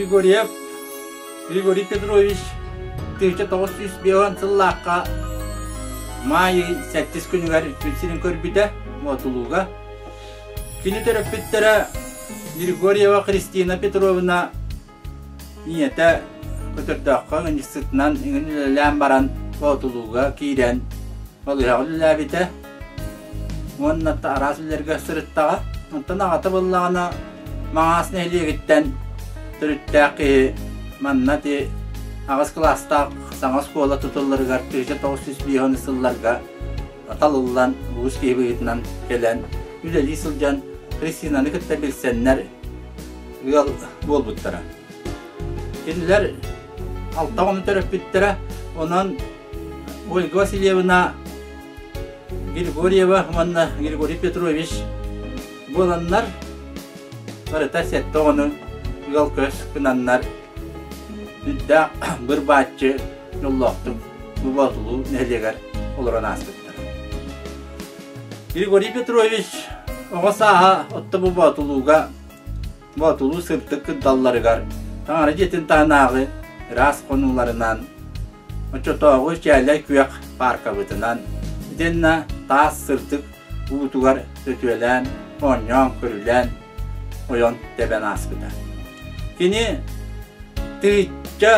Григорьев Григорий Петрович 1950 сыллаахха Маай ый сэттис күнүгэр күн сирин көрбүтэ Боотулууга. Кини төрөппүттэрэ Григорьева Христина Петровна ийэтэ Көтөрдөөххө ыанньыксытынан иҥин үлэлээн баран Боотулууга киирэн балыыһаҕа үлэлээбитэ уонна араас үлэлэргэ сырыттаҕа. Онтон аҕата буоллаҕына Маҥаас нэһилиэгиттэн төрүттээх киһи манна ити аҕыс кылаастаах саҥа оскуола тутулларыгар 1905 сылларга талыллан улуус киһи быһыытынан кэлэн үлэлии сылдьан Христинаны кытта билсэннэр ыал буолбуттара. Кинилэр алта оҕону төрөппүттэрэ, онон Ольга Васильевна Григорьева уонна Григорий Петрович буоланнар барыта сэттэ оҕону ыал көс гынаннар үрдээх быр-бааччы дьоллоохтук Боотулуу нэһилиэгэр олорон ааспыттар. Григорий Петрович оҕо сааһа отто бу Боотулууга Боотулуу сырдык кырдалларыгар таҥара дьиэтин таһынааҕы ыраас хонууларынан, оччотооҕу чээлэй күөх пааркабытынан итиэннэ таас сырдык уутугар сөтүөлээн, оонньоон-көрүлээн ойон тэбэн ааспыта. Кини тыычча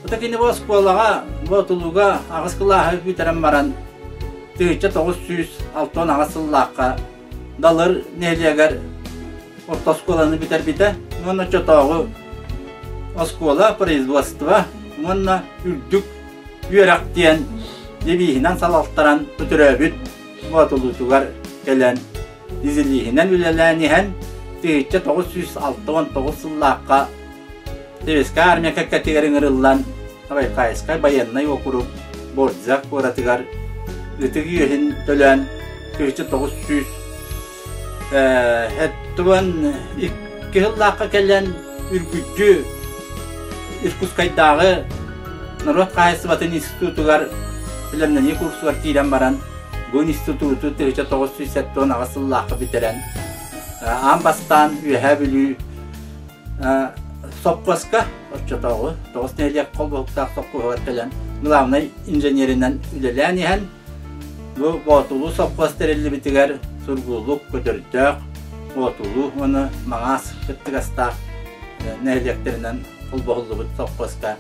Ото кини бу оскуолаҕа Боотулууга аҕыс кылааһы бүтэрэн баран 1968 сыллаахха Далыр нэһилиэгэр орто оскуоланы бүтэрбитэ уонна оччотооҕу оскуола, производство уонна үрдүк үөрэх диэн девиһинэн салалтаран төрөөбүт Боотулуутугар кэлэн дизелииһинэн үлэлээн иһэн 1969 сыллаахха Советскай армия кэккэтигэр ыҥырыллан Забайкальскай байыаннай уокурук Бордзя куоратыгар ытык үөһүн төлөөн 1972 сыллаахха кэлэн үргүччү Иркутскайдааҕы норуот хаһаайыстыбатын институтугар бэлэмнэнии курсугар киирэн баран бу институту 1978 сыллаахха бүтэрэн аан бастаан Үөһээ Бүлүү сопхуоска оччотооҕу тоҕус нэһилиэк холбоһуктаах сопхуоһугар кэлэн главнай инженеринэн үлэлээн иһэн бу Боотулуу сопхуос тэриллибитигэр Сургуулук, Көтөрдөөх, Боотулуу уонна Маҥаас кыттыгастаах нэһилиэктэринэн холбоһуллубут сопхуоска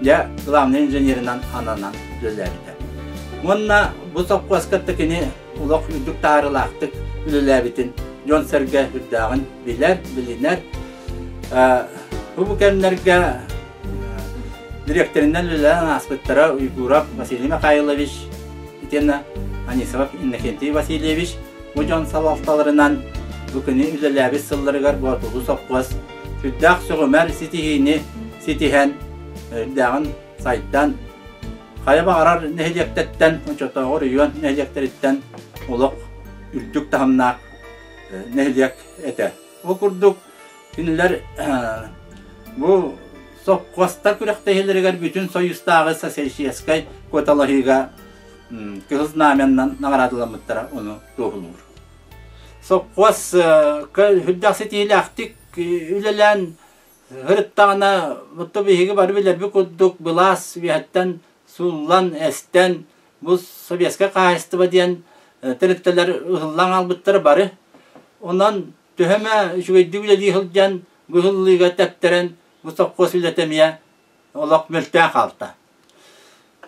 дьэ главнай инженеринэн ананан үлэлээбитэ. Уонна бу сопхуоска кини олох үрдүк таһаарыылаахтык үлэлээбитин дьон-сэргэ үрдээҕин билэр, билинэр. Бу кэмнэргэ дириэктэринэн үлэлээн ааспыттара Уйгуров Василий Михайлович итиэннэ Анисов Иннокентий Васильевич бу дьон салалталарынан бу күнү үлэлээбит сылларыгар Боотулуу сопхуос сүрдээх сөҕүмэр ситиһиини ситиһэн үрдээҕин сайдан хайа баҕарар нэһилиэктэртэн, оччотооҕу оройуон нэһилиэктэриттэн олох үрдүк таһымнаах нэһилиэк этэ. Ол курдук кинилэр бу сопхуостар күрэхтэһиилэригэр бүтүн Союзтааҕы социалистическай куоталаһыыга Кыһыл Знамяннан наҕараадаламмыттара ону туоһулуур. Сопхуос үрдээх ситиһиилээхтик үлэлээн Сырыттаҕына, оттон биһиги бары билэрбит курдук, былаас үөһэттэн сууллан, эстэн, бу советскай хаһаайыстыба диэн тэрилтэлэр ыһыллан хаалбыттара бары. Онон төһө эмэ үчүгэйдик үлэлии сылдьан, бу ыһыллыыга тэптэрэн, бу сопхуос үлэтэ эмиэ олох мөлтөөн хаалта.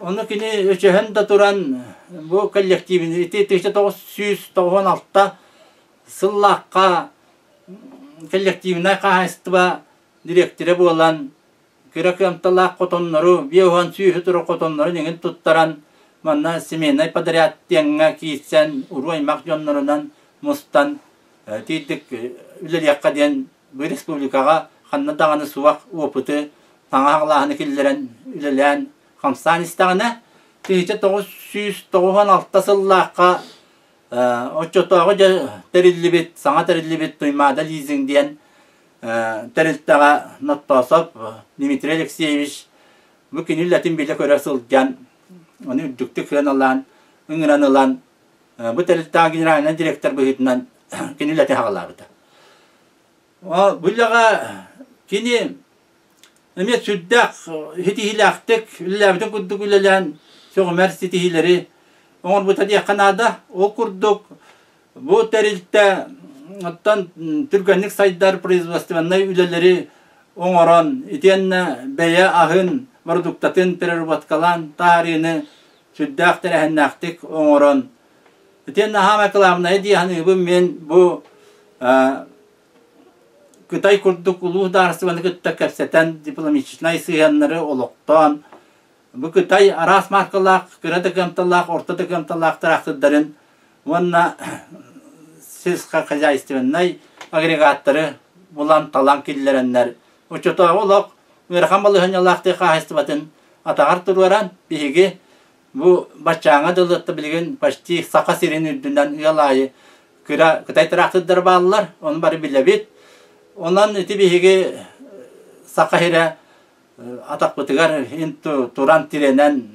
Ону кини өчөһөн да туран, бу коллективин ити 1996 сыллаахха коллективнай хаһаайыстыба дириэктэрэ буолан, кыра кыамталаах хотоннору, 50 сүүһү турар хотоннорун иҥин туттаран, манна семейнай подряд диэҥҥэ киирсэн, уруу-аймах дьоннорунан мустан, тиийдик үлэлиэххэ диэн бу республикаҕа ханна даҕаны суох опыты, саҥа аҕалааһыны киллэрэн үлэлээн хамсаан истэҕинэ, 1996 сыллаахха Оччотооҕу дьэ тэриллибит, саҥа тэриллибит Туймаада лизинг диэн тэрилтэҕэ Ноттоосов Дмитрий Алексеевич бу кини үлэтин билэ-көрө сылдьан, ону үрдүктүк сыаналаан, ыҥыран ылан, бу тэрилтэҕэ генеральнай директор быһыытынан кини үлэтин саҕалаабыта. Бу үлэҕэ Кини эмиэ сүрдээх ситиһиилээхтик үлэлээбитин курдук үлэлээн сөҕүмэр ситиһиилэри оҥорбута диэххэ наада. Ол курдук бу тэрилтэ оттон түргэнник сайдар производственнай үлэлэри оҥорон итиэннэ бэйэ аһын бородууктатын переработкалаан таһаарыыны сүрдээх тэрээһиннээхтик оҥорон итиэннэ саамай кылаабынайа дии саныыбын мин бу Кытай курдук улуу судаарыстыбаны кытта кэпсэтэн дипломатичнай сыһыаннары олохтоон бу Кытай араас мааркалаах, кыра да кыамталаах, орто да кыамталаах тыраахтырдарын уонна сельскохозяйственнай агрегаттары булан-талан киллэрэннэр оччотооҕу олох ыарахан балаһыанньалаах тыа хаһаайыстыбатын атаҕар туруоран биһиги бу баччааҥҥа дылы билигин почти Саха сирин үрдүнэн ыал аайы кыра Кытай тыраахтырдара бааллар, ону бары билэбит. Онон ити биһиги Саха сирэ атахпытыгар туран тирэнэн,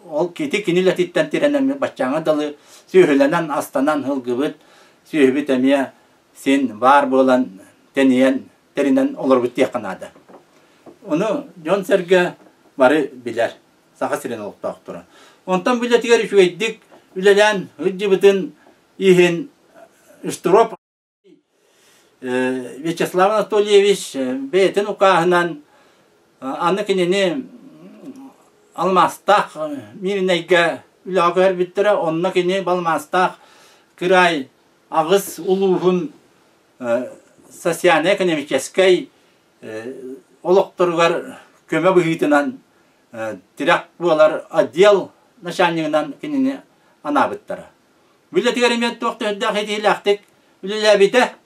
ол ити кини үлэтиттэн тирэнэн баччааҥҥа дылы сүөһүлэнэн, астанан ылгыбыт, сүөһүбүт эмиэ син баар буолан тэнийэн, тэринэн олорбут диэххэ наада. Ону дьон-сэргэ бары билэр. Саха сирин олохтоохторо. Онтон үлэтигэр үчүгэйдик үлэлээн сылдьыбытын иһин Штыров Вячеслав Анатольевич бэйэтин укааһынан аны кинини алмаастаах Мииринэйгэ үлэҕэ көһөрбүттэрэ. Онно кини алмаастаах кыраай аҕыс улууһун социально-экономическай олохторугар көмө быһыытынан тирэх буолар отдел начальнигынан кинини анаабыттара. Үлэтигэр эмиэ туох төһөрдөөх итиилээхтик үлэлээбитэ.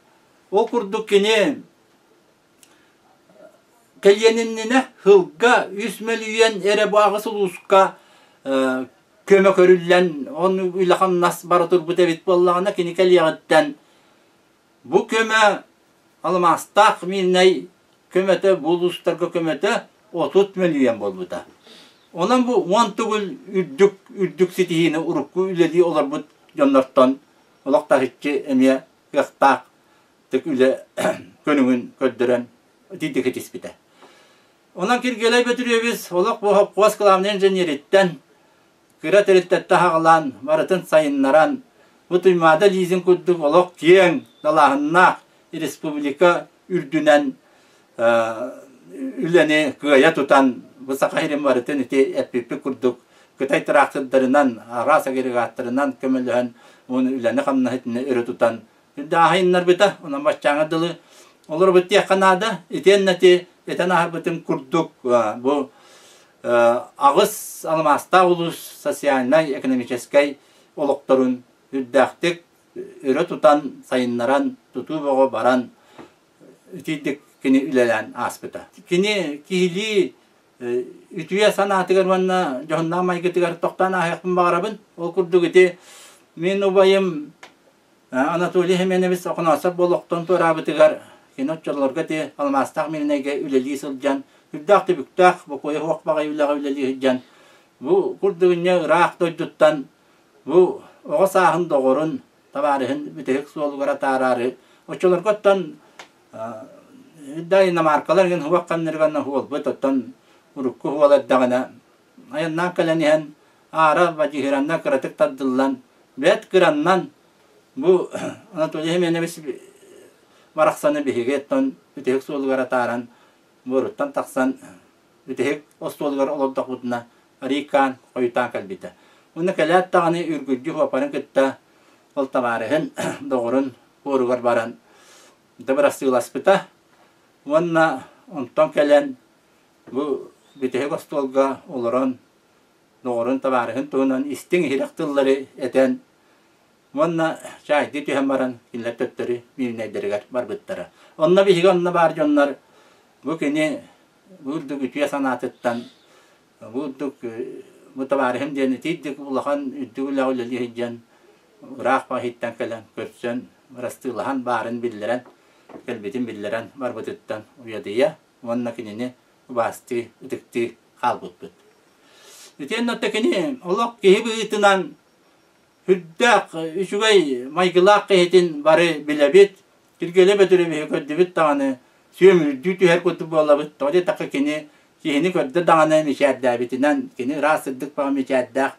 Ол курдук кини кэлиэн иннинэ сылга 3 мөлүйүөн эрэ бу аҕыс улууска көмө көрүллэн, он үлэ-хамнас бара турбут эбит буоллаҕына, кини кэлиэҕиттэн бу көмө алмаастаах Мирнэй көмөтө, бу улуустарга көмөтө 30 мөлүйүөн буолбута. Онон бу 10 төгүл үрдүк үрдүк ситиһиини урукку үлэлии олорбут дьоннортон олох таһыччы эмиэ кыахтаах үлэ көнүгүн көрдөрөн итинник ситиспитэ. Онон Киргиэлэй Бөтүрүөбүс олох бу хопхуос главный инженериттэн кыра тэрилтэттэн аҕалаан барытын сайыннаран бу Туймаада лизинг курдук олох киэҥ далааһыннаах республика үрдүнэн үлэни кыайа тутан бу Саха сирин барытын ити эппиппит курдук Кытай тыраахтырдарынан, араас агрегаттарынан көмөлөһөн уонна үлэни-хамнаһы итиннэ өрө тутан дааһайыннарбыта. Онон баччааҥҥа дылы олоробут диэххэ наада. Итиэннэ ити этэн аһарбытым курдук бу аҕыс алмаастаах улуус социальнай-экономическай олохторун үрдээхтик өрө тутан, сайыннаран, тутуу бөҕө баран итинник кини үлэлээн ааспыта. Кини киһилии үтүө санаатыгар уонна дьоһуннаах майгытыгар тохтоон ааһыахпын баҕарабын. Ол курдук ити мин убайым Анатолий Семенович Охоноосов олохтон туораабытыгар кини оччолорго ити алмаастаах Мирнэйгэ үлэлии сылдьан, үрдээх түбүктээх, бокуойа суох баҕайы үлэҕэ үлэлии сылдьан, бу курдук инньэ ыраах дойдуттан бу оҕо сааһын доҕорун, табаарыһын бүтэһик суолугар атаараары, оччолорго оттон да иномаркалар игин хуох ханнырыган хуолбут, оттон урукку хуол эрдэҕинэ айаннаан кэлэн иһэн аара бадьыһыранна кыратык тардыллан, бэт кыраннан бу Анатолий Семенович барахсаны биһиги оттон бүтэһик суолугар атааран буоруттан тахсан бүтэһик остуолугар олордохпутуна арыйкаан хойутаан кэлбитэ. Уонна кэлээт даҕаны үргүлдьү хуопарын кытта ол табаарыһын доҕорун буоругар баран дыбырастыыласпыта уонна онтон кэлэн бу бүтэһик остуолга олорон доҕорун табаарыһын туһунан истиҥ-иһирэх тыллары этэн уонна чаайдыы түһэн баран кинилэр төттөрү Мииринэйдэригэр барбыттара. Онно биһиги онно баар дьоннор бу кини бу үрдүк үтүө санаатыттан бу үрдүк бу табаарыһым диэн итиирдик улахан үрдүк үлэҕэ үлэлии сылдьан ыраах баһыттан кэлэн көрсөн бырастыылаһан баарын биллэрэн кэлбитин биллэрэн барбытыттан уйадыйа уонна кинини убаастыы ытыктыы хаалбыппыт. Итиэннэ оттон кини олох киһи быһыытынан сүрдээх үчүгэй майгылаах киһитин бары билэбит. Киргиэлэй Бөтүрүөбүһү көрдүбүт даҕаны. сүөмүрдүү түһэр курдук буолабыт. Тоҕо диэтэххэ кини киһини көрдө даҕаны мичээрдээбитинэн, кини ыраас сырдык баҕа мичээрдээх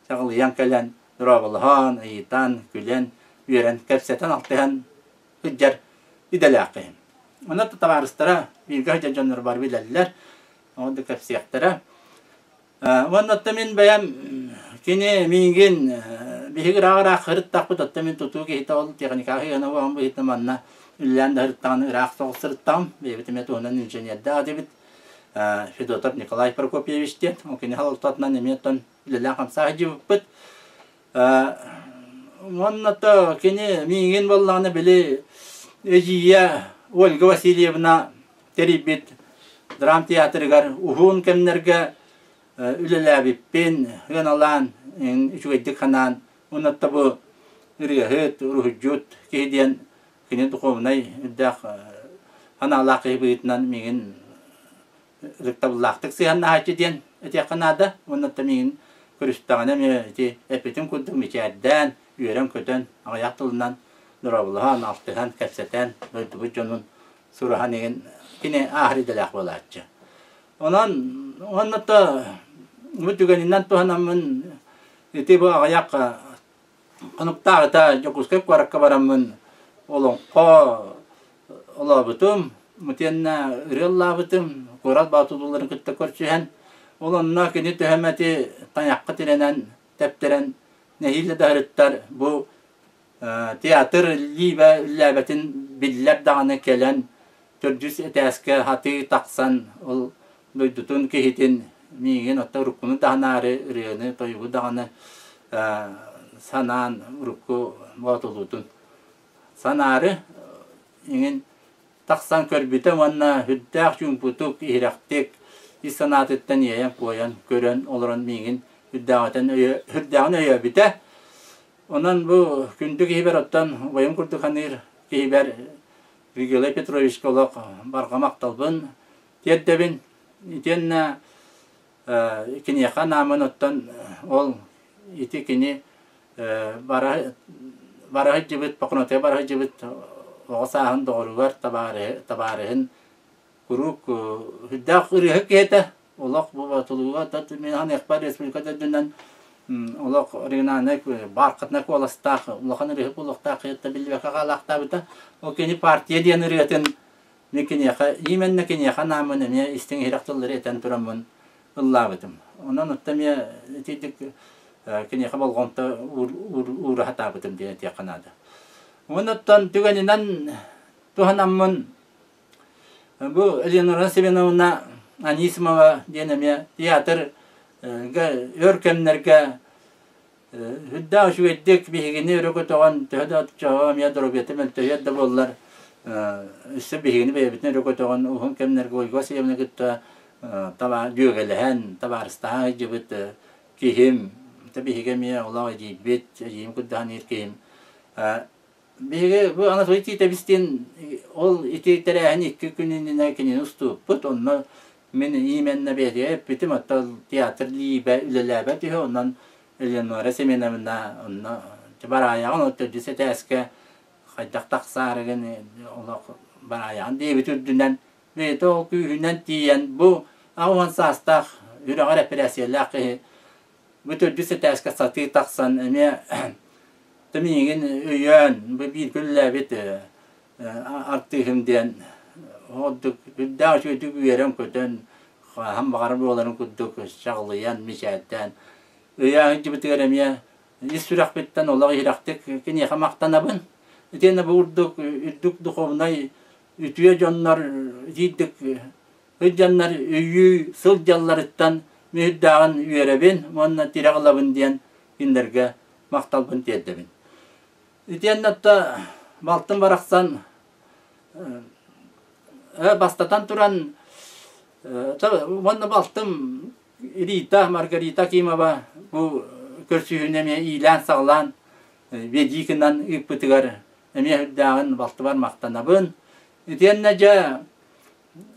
чаҕылыйан кэлэн, дорооболоһон, ыйытан, күлэн, үөрэн, кэпсэтэн, алтыһан сылдьар идэлээх киһи. Онон табаарыстара, бииргэ сылдьар дьоннор бары билэллэр, ол да кэпсиэхтэрэ. Уонна оттон мин бэйэм кини миигин биһиги ыраах-ыраах сырыттахпыт, оттон мин тутуу киһитэ ол техникаҕа сыһыана буолан быһыытынан манна үлэлээн да сырыттаҕына ыраах соҕус сырыттаҕым. Бэйэбит эмиэ туһунан инженердээх этибит. Федотов Николай Прокопьевич диэн. Ол кини салалтатынан эмиэ оттон үлэлээн хамсаа сылдьыбыппыт. Уонна то кини миигин буоллаҕына били эдьиийэ Ольга Васильевна тэрийбит драм театрыгар уһун кэмнэргэ үлэлээбиппин ыаналаан үчүгэйдик санаан уонна бу ырыаһыт, уруһуйдьут киһи диэн кини духовнай үрдээх санаалаах киһи быһыытынан миигин ытыктабыллаахтык сыһыаннаһааччы диэн этиэххэ наада. Уонна миигин көрүстэҕинэ эмиэ ити эппитим курдук мичээрдээн, үөрэн-көтөн, аҕыйах тылынан дорооболоһон, алтыһан, кэпсэтэн, дойдубут дьонун сураһан иһин кини ааһар идэлээх буолааччы. Онон уонна то бу түгэнинэн туһанаммын ити бу аҕыйах хонуктааҕыта Дьокуускай куоракка бараммын олоҥхо олообутум, итиэннэ ырыа ыллаабытым, куорат боотулууларын кытта көрсүһэн, ол онно кини төһөмэти тайахха тирэнэн, тэптэрэн нэһиилэ да сырыттар бу театр лиибэ үллээбэтин биллэр даҕаны кэлэн төрдүс этээскэ хатыы тахсан ол дойдутун киһитин миигин оттон уруккуну даҕанаары ырыаны тойугу даҕаны санаан урукку боотулуутун санаары иҥин тахсан көрбүтэ уонна сүрдээх чуумпутук иһирэхтик ис санаатыттан иэйэн-куойан көрөн олорон миигин сүрдээҕитин сүрдээҕин өйөөбүтэ. Онон бу күндү киһибэр оттон убайым курдук саныыр киһибэр Григорий Петровичка олох барҕа махталбын тиэрдэбин. Итиэннэ киниэхэ анааммын оттон ол ити кини бара бара сылдьыбыт Похоронатыгар бара сылдьыбыт оҕо сааһын доҕоругар табаарыһын куруук сүрдээх ырыаһыт киһи этэ. Олох бу Боотулууга мин саныахпар республика үрдүнэн олох региональнай бархатнай куоластаах улахан ырыаһыт буолуохтаах киһитэ биллибэккэ хаалаахтаабыта. Ол кини партия диэн ырыатын мин киниэхэ именно киниэхэ анааммын эмиэ истиҥ иһирэх тыллары этэн тураммын ыллаабытым. Онон оттон эмиэ итинник киниэхэ болҕомто уура сатаабытым диэн этиэххэ наада. Онон түгэнинэн туһанаммын Бу Элеонора Семеновна Анисимова диэн эмиэ театрга өр кэмнэргэ үрдээх үчүгэйдик биһигини өрө көтөҕөн төһө да оччоҕо эмиэ доруобуйата мөлтөһүөр да буоллар өссө биһигини бэйэбитин өрө көтөҕөн уһун кэмнэргэ Ольга Васильевна кытта дьүөгэлэһэн табаарыстаһан сылдьыбыт киһим биһиги эмиэ олох эдьиийбит эдьиийим курдук саныыр киһим. Биһиги бу Анатолий Титовичтыын ол ити тэрээһин икки күн иннинэ кинини устубуппут. Онно мин именно бэйэтигэр эппитим, оттон театр лиибэ үлэлээбэт үһү, онон Элеонора Семеновна онно бараайаҕын ол төрдүс этээскэ хайдах тахсаарыгын олох бараайаҕын диэбит үрдүнэн бэйэтэ ол күүһүнэн тиийэн бу 80 саастаах үрэҕэр эпэрээссийэлээх киһи бу төрдүс этээскэ сатыы тахсан эмиэ миигин өйөөн бу бииргэ үлэлээбит артыыһым диэн ордук үрдээх үчүгэйдик үөрэн-көтөн хаһан баҕарар буоларын курдук чаҕылыйан мичээрдээн өйөөн сылдьыбытыгар эмиэ ис сүрэхпиттэн олох иһирэхтик киниэхэ махтанабын. Итиэннэ бу курдук үрдүк духовнай үтүө дьоннор итиирдик Сылдьаннар өйүү сылдьалларыттан мүһүрдээҕин үөрэбин уонна тирэх ылабын диэн кинилэргэ махталбын тиэрдэбин. Итиэннэ да балтым барахсан бастатан туран уонна балтым Рита Маргарита Акимова бу көрсүһүүнү эмиэ иилээн-саҕалаан ведикынан ыыппытыгар эмиэ үрдээҕин балтыбар махтанабын. Итиэннэ дьэ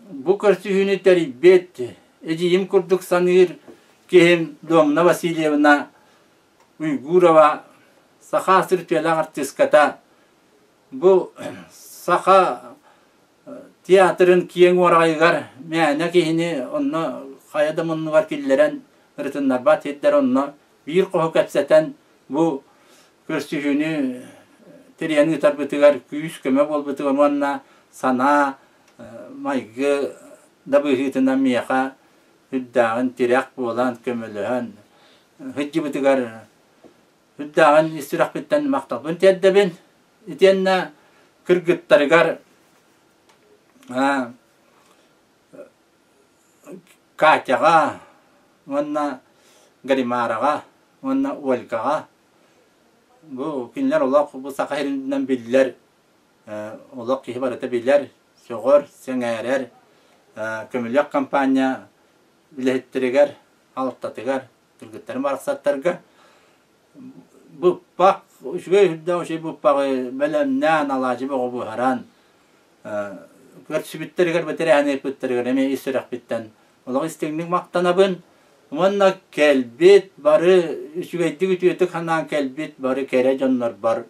Бу көрсүһүүнү тэрийбит, эдьиийим курдук саныыр киһим Домна Васильевна Уйгурова саха сүртүөлээх артыыската. Бу саха театрын киэҥ уораҕайыгар мээнэ киһини онно хайа да муннугар киллэрэн ырытыннарбат сирдэр онно биир хоһу кэпсэтэн бу көрсүһүүнү тэрийэн ыытарбытыгар күүс-көмө буолбутугар уонна санаа майгы да быһыытынан миэхэ үрдээҕин тирэх буолан көмөлөһөн сылдьыбытыгар үрдээҕин ис сүрэхпиттэн махталбын тиэрдэбин. Итиэннэ кыргыттарыгар Катяҕа уонна Галимараҕа уонна Ольгаҕа бу кинилэр олох бу саха сиринэн биллэр олох киһи барыта билэр, сөҕөр, сэҥээрэр көмүлүөк компания үлэһиттэригэр, алтатыгар, кыргыттарын барахсаттарга быппах үчүгэй үрдээх үчүгэй быппаҕы бэлэмнээн алаадьы бөҕө буһаран көрсүбүттэригэр бэтэрээһин ыыппыттарыгар эмиэ ис сүрэхпиттэн олох истиҥник махтанабын уонна кэлбит бары үчүгэйдик үтүөтүк санаан кэлбит бары кэрэ дьоннорбор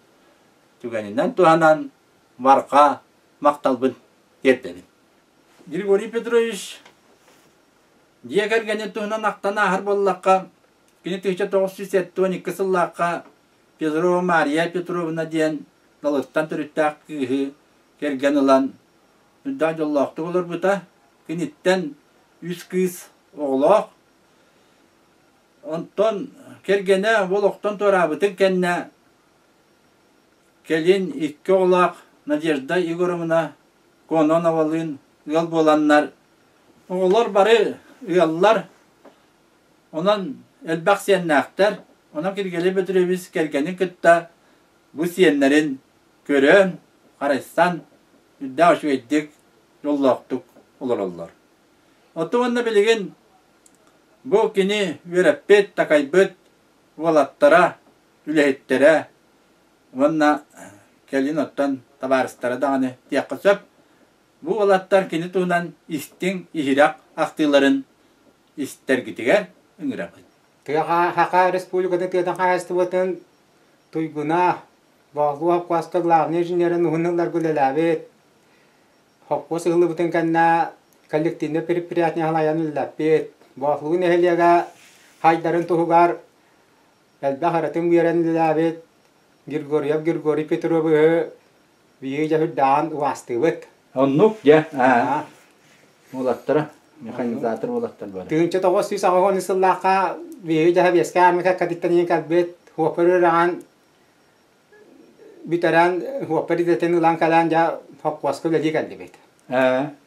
түгэнинэн туһанан барҕа махталбын тиэрдэбин. Григорий Петрович дьиэ кэргэнин туһунан ахтан ааһар буоллахха, кини 1972 сыллаахха Петрова Мария Петровна диэн Далыттан төрүттээх кыыһы кэргэн ылан үрдээх дьоллоохтук олорбута. Киниттэн үс кыыс оҕолоох. Онтон кэргэнэ бу олохтон туораабытын кэннэ кэлин икки оҕолоох Надежда Егоровна Кононовалыын ыал буоланнар, оҕолор бары ыаллар, Онон элбэх сиэннээхтэр, онон Киргиэлэй Бөтүрүөбүс кэргэнин кытта бу сиэннэрин көрөн, харайсан, үрдээх үчүгэйдик, дьоллоохтук олороллор. Оттон уонна билигин бу кини үөрэппит, такайбыт уолаттара, үлэһиттэрэ уонна кэлин оттон табаарыстара даҕаны диэххэ сөп. Бу уолаттар кини туһунан истиҥ, иһирэх ахтыыларын истэргитигэр ыҥырабыт. Тыаҕа Саха Республикатын тыатын хаһаайыстыбатын туйгуна, Боолуо холкуоска главнай инженерин уһун сылларга үлэлээбит, холкуос ыһыллыбытын кэннэ коллективнай предприятие салайан үлэлэппит, Боолуу нэһилиэгэ хайдарын туһугар элбэх ырытын биэрэн үлэлээбит Григорьев Григорий Петровиһы Биһиги дьэ үрдээҕин убаастыыбыт. Оннук дьэ. Уолаттара, механизатор уолаттар бары. 1980 сыллаахха биһиги дьэ Сэбиэскэй Армия кэккэтиттэн иһин кэлбит хуоппар үөрэҕин бүтэрэн хуоппар идэтин ылан кэлэн дьэ холкуоска үлэлии кэллибит.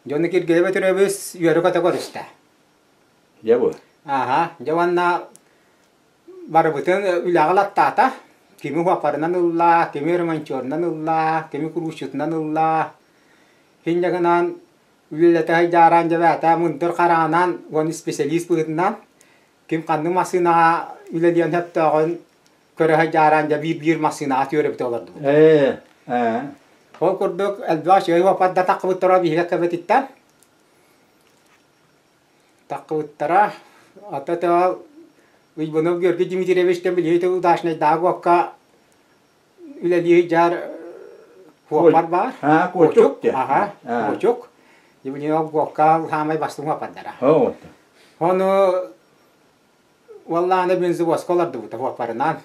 Дьону Киргиэлэй Бөтүрүөбүс үөрэ-көтө көрүстэ. Дьэ бу. Аха, дьэ уонна Барыбытын үлэҕэ ылаттаата. Кими уһапарынан ылла, кими ремонтерунан ылла, кими куруусчутунан ылла. Инньэ гынан үлэлэтэ сылдьааран дьэбээтэ мындыр хараанан уонна исписэлиис быһыытынан ким ханнык массыынаҕа үлэлиэн сөптөөҕүн көрө сылдьааран дьэ биир-биир массыынаҕа түөрэбитэ олордубут. Ол курдук элбэх үчүгэй уоппарда таххыбыттара биһиги кэбэтиттэн. Таххыбыттара. Ата тыал Уйбанов Георгий Дмитриевичтэн билиһи удачнайдааҕы уокка үлэлии сылдьар хуоппар баар. Куочук. Аха, Куочук. Дмитриев уокка саамай бастыҥ хуоппардара. Ону уоллааны бензовозка олордубута хуоппарынан.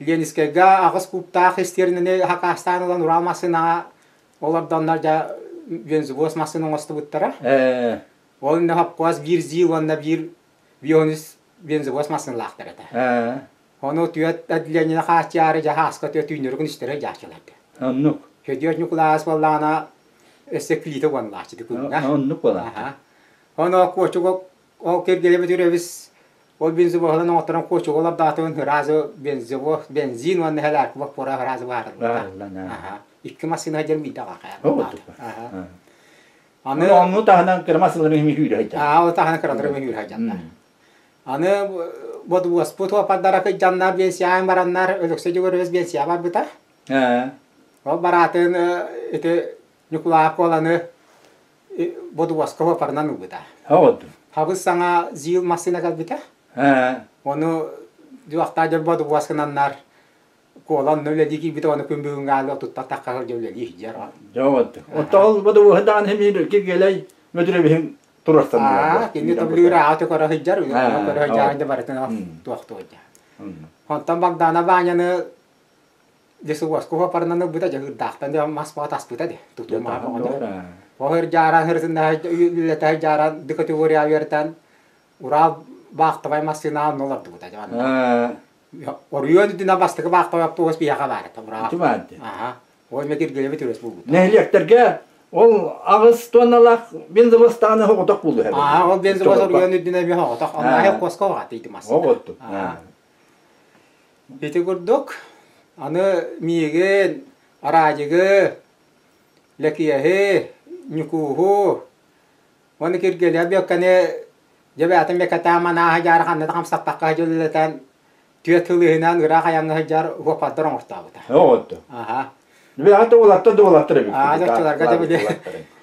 Ленинскэйгэ аҕыс кубтаах истиэринэни хакаастаан ылан Урал массыынаҕа Олордоннор дьэ бензовоз массыына оҥостубуттара. Ол иннэ хопкуос биир ЗИЛ уонна биир Бионис бензовоз массыыналаахтар этэ. Ону түөрт отделениены хааччыйаары дьэ хааска түөрт түүннэри күнүстэри дьааччылар Оннук. Федор Ньукулаас буоллаҕына өссө плита уоннааччы күҥҥэ. Оннук буолааччы. Ону куочук ол киргилэбит үрөбүс Ол бензовоһунан оҥотторон куочуга олордоотугун сразу бензовоз, бензин уонна һэлээркэ боппуора сразу баарыллыбыта. Икки массыына сылдьар биирдэ аҕаахайа. Аны онну таһынан кыра массыыналары мүһүүрэ сылдьар. Аа, ол таһынан кыралары мүһүүрэ сылдьаллар. Аны бодуоспут уопардара кыдьаннар биэнсийэҕэ бараннар Өлөксөй Дьөгүөрөбүс биэнсийэҕэ барбыта. Ол бараатын ити Ньукулаап Куоланы бодуоска уопарынан ылбыта. Хабыс саҥа ЗИЛ массыына кэлбитэ. Ону дьуохтаа дьон бодуоскананнар Куола онно үлэлии киирбитэ уонна күн бүгүҥҥэ аалы туттар тахха сылдьа үлэлии сылдьар. Дьэ вот. Оттон бу дуһадаан хэмиир киргелей мөдүрөбүһүн турарсан Аа, кини таблыыр ааты көрө сылдьар, көрө сылдьар да барытын туохтуо дьа. Онтон Богдана Ваняны десуоску хопарынан ылбыта дьэ ыырдаахтан дьэ мас баҕа таспыта де тутуу маһа оҕону. Оһыр дьааран хырытыннаһа үллэтэ дьааран ды категория үөртэн Урал баахтабай массыына онно олордубута дьэ манна. Оройуон үрдүнэн бастакы баахтабай автобус биһиэхэ баар этэ Урал. Аха. Ол эмэ Киргилэбит үрөс булбута. Нэһилиэктэргэ ол аҕыс туонналаах бензовозтааны оҕотох буолуо. Аа, ол бензовоз оройуон үрдүнэн эмиэ оҕотох. Онно коска оҕатыйды массыына. Оҕотту. Ити курдук аны миигин, Араадьыгы, Лэкиэһи, Ньукууһу уонна Киргиэлэйи Бүөккэни дьэ бэйэтин бэкэтээ манааһы дьаары ханна да хамсаппакка дьөллөтөн түөрт сыл иһинэн ыраах айаҥҥа сылдьар уоппардар оҥортообута. Оҕотто. Аха. Бэйэҕэ уолаттар да уолаттар эбит. Аа, дьоччуларга да били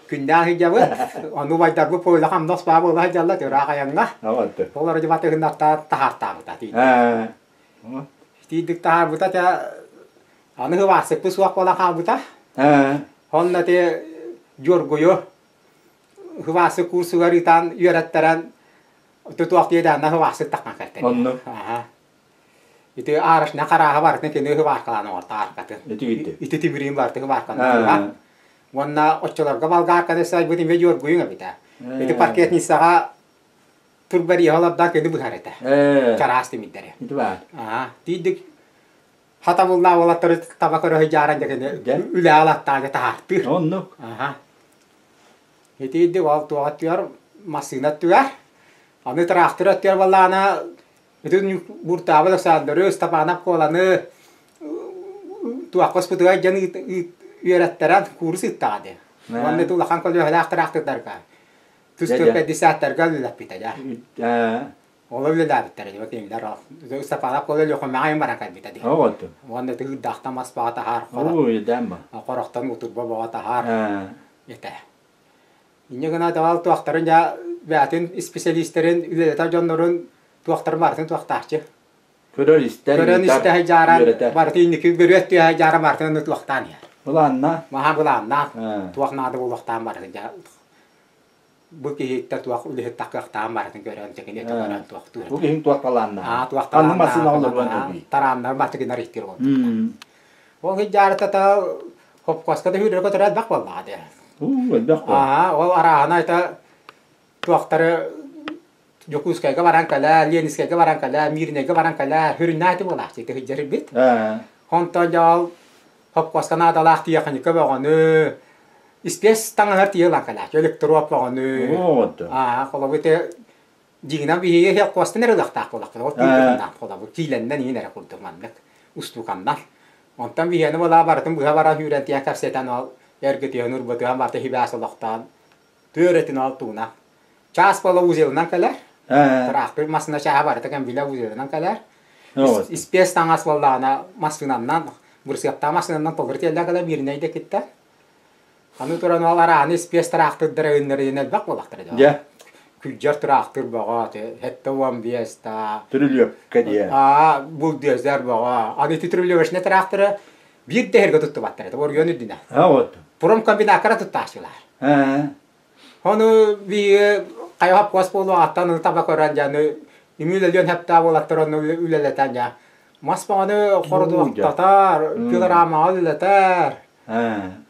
күннээн сылдьабыт. Ону убайдарбыт пуойла хамнас баа буола сылдьаллар ыраах айаҥҥа. Оҕотто. Ол ордьу батыһыннартаан таһаартаабыта. Аа. Тиийдик таһаарбыта те аны хыбаасыкпыт суох буолан хаалбыта. Аа. Онно те Дьоргуйу хыбаасык курсугар ыытан үөрэттэрэн тутуох диэдээннэ хыбаасык таххан кэлтэ. Онно. Аха. Ити аарашна харааһа барытын кини хыбааркалаан оҥорто ааркатын. Ити ити. Ити тимириин барытын хыбааркалаан. Уонна оччолорго болгарканы сайбыт имэ Дьоргуйуҥ эбитэ. Ити паркетницаҕа турбариха олордоон кини быһар этэ. Чараас тимирдэри. Ити баар. Аа, тиийдик хатабыллаах уолаттары таба көрө сылдьааран дьэ кини үлэ алаттааga таһаартыыр. Оннук. Аха. Итиирдик ол туох өттүгэр массыына өттүгэр аны тыраахтыр өттүгэр буоллаҕына бүтүн Буртаабы Александры, Степанов Куоланы туохха ыспытыгар дьон үөрэттэрэн куурус ыыттаҕа дии. Уонна ити улахан көлүөһэлээх тыраахтырдарга тус пятидесяттарга үлэлэппитэ дьэ. Ол үлэлээбиттэрэ дьэ кинилэр Степанов Куола Өлүөхүмэҕэ айан баран кэлбитэ дии. Уонна тыырдаахтан мас баҕа таһаар, хорохтон утурба баҕа таһаар этэ. Инньэ гына давал туохтарын дьэ бэйэтин исписэлиистэрин үлэлэтэр дьоннорун туохтарын барытын туохтааччы. Көрөр истэр, Көрөн истэ дьааран барытын инники көрүөт түһэ дьааран барытын туохтаан иһэр. Былаанна. Маһа былааннаах туох наада буолуохтаан барытын дьэ бу киһиттэ туох үлэһит такыахтаан барытын көрөн тэкини көрөн туохтуур. Бу киһиҥ туох талааннаах. Аа туох Ханна массыына олоруон өбүй. Тарааннар матыгынар иттир ол. Ол хидьаарыта та хопкоска да хүрэргэ төрө элбэх буоллаҕа дии. Уу, элбэх буол. Аа, ол арааһына это туохтары Дьокуускайга баран кэлээ, Ленинскэйгэ баран кэлээ, Мирнэйгэ баран кэлээ, хүрүннээх ити буолаахчы ити сылдьар Онтон дьэ ол хопкоска наадалаах тиэхиньикэ бөҕөнү, испиэс таҥаһар тиийэ ылан кэлээччи, электроп бөҕөнү. Аа, холобур ити дьиҥинэн биһиги хопкостан эрэ ылыахтаах буоллахпыт. Ол тиийбитиннээх холобур киилэннэн иһин эрэ курдук маннык устууканнар. Онтон биһиэни буолаа барытын быһа баран сүүрэн тиийэн кэпсэтэн ол эргитиһэн урбатыһан барыта сибээс олохтоон түөрэтин ол тууна. Чаас буола узелынан кэлэр. Тыраахтыр массыына чааһа барыта кэм билэ узелынан кэлэр. Испиэс таҥас буоллаҕына массыынаннан, бырсыаптаах массыынанан толору тиэллэ кэлэр Мирнэй да киттэ. Аны туран ол арааны испиэс тыраахтырдара өннөрүнэн элбэх буоллахтара дьэ. Күлдьэр тыраахтыр бөҕө, 75 та. Түрүлүөпкэ диэ. Аа, булдуозер бөҕө. Аны ити түрүлүөбэшнэ тыраахтыры биир да иһэргэ туттубаттар этэ, оройуон үрдүнэн. А вот. Промкомбинаккара туттааччылар. Аа. Ону биһиги хайа хопкуос буолуоҕуттан аны таба көрөн дьэ аны үмүлэлиэн сөптөөх буолаттар онно үлэлэтэн дьэ мас баҕаны хорудуохтатар, пилорамаҕа үлэлэтэр.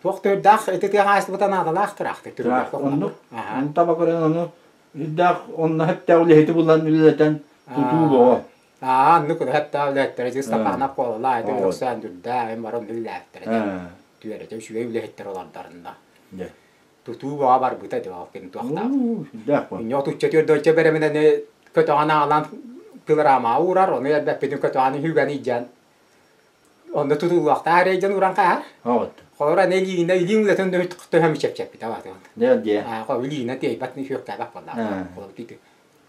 Туох төрдээх ити тыа хаһаайыстыбата наадалаах тыраахтыр Тыраах оннук. Ону таба көрөн ону үрдээх онно сөптөөх үлэһити булан үлэлэтэн тутуу боҕо. Аа, оннук сөптөөх үлэһиттэрэ дьэ Степанов буолла, ити Өксөөн үрдээх, эн баран үлэлээбиттэрэ дьэ. Түөрэтэ үчүгэй үлэһиттэр олордорунна. Тутуу баҕа барбыта ити ол кини туохтаах. Сүрдээх бу. Инньэ отучча түөрдөнчө бэрэминэни көтөҕөн аҕалан пилорамаҕа уурар, ону элбэппитин көтөҕөн үһүгэн илдьэн онно тутуллуохтаах эрэ илдьэн ууран хаһар. Оҕот. Холобура аны илиинэ илииҥ үлэтин төһөм чэпчэппитэ баатын. Дьэ дьэ. Аа, холобур илиинэ тиэйбэт сүөктээбэт буоллаҕа. Холобур тиити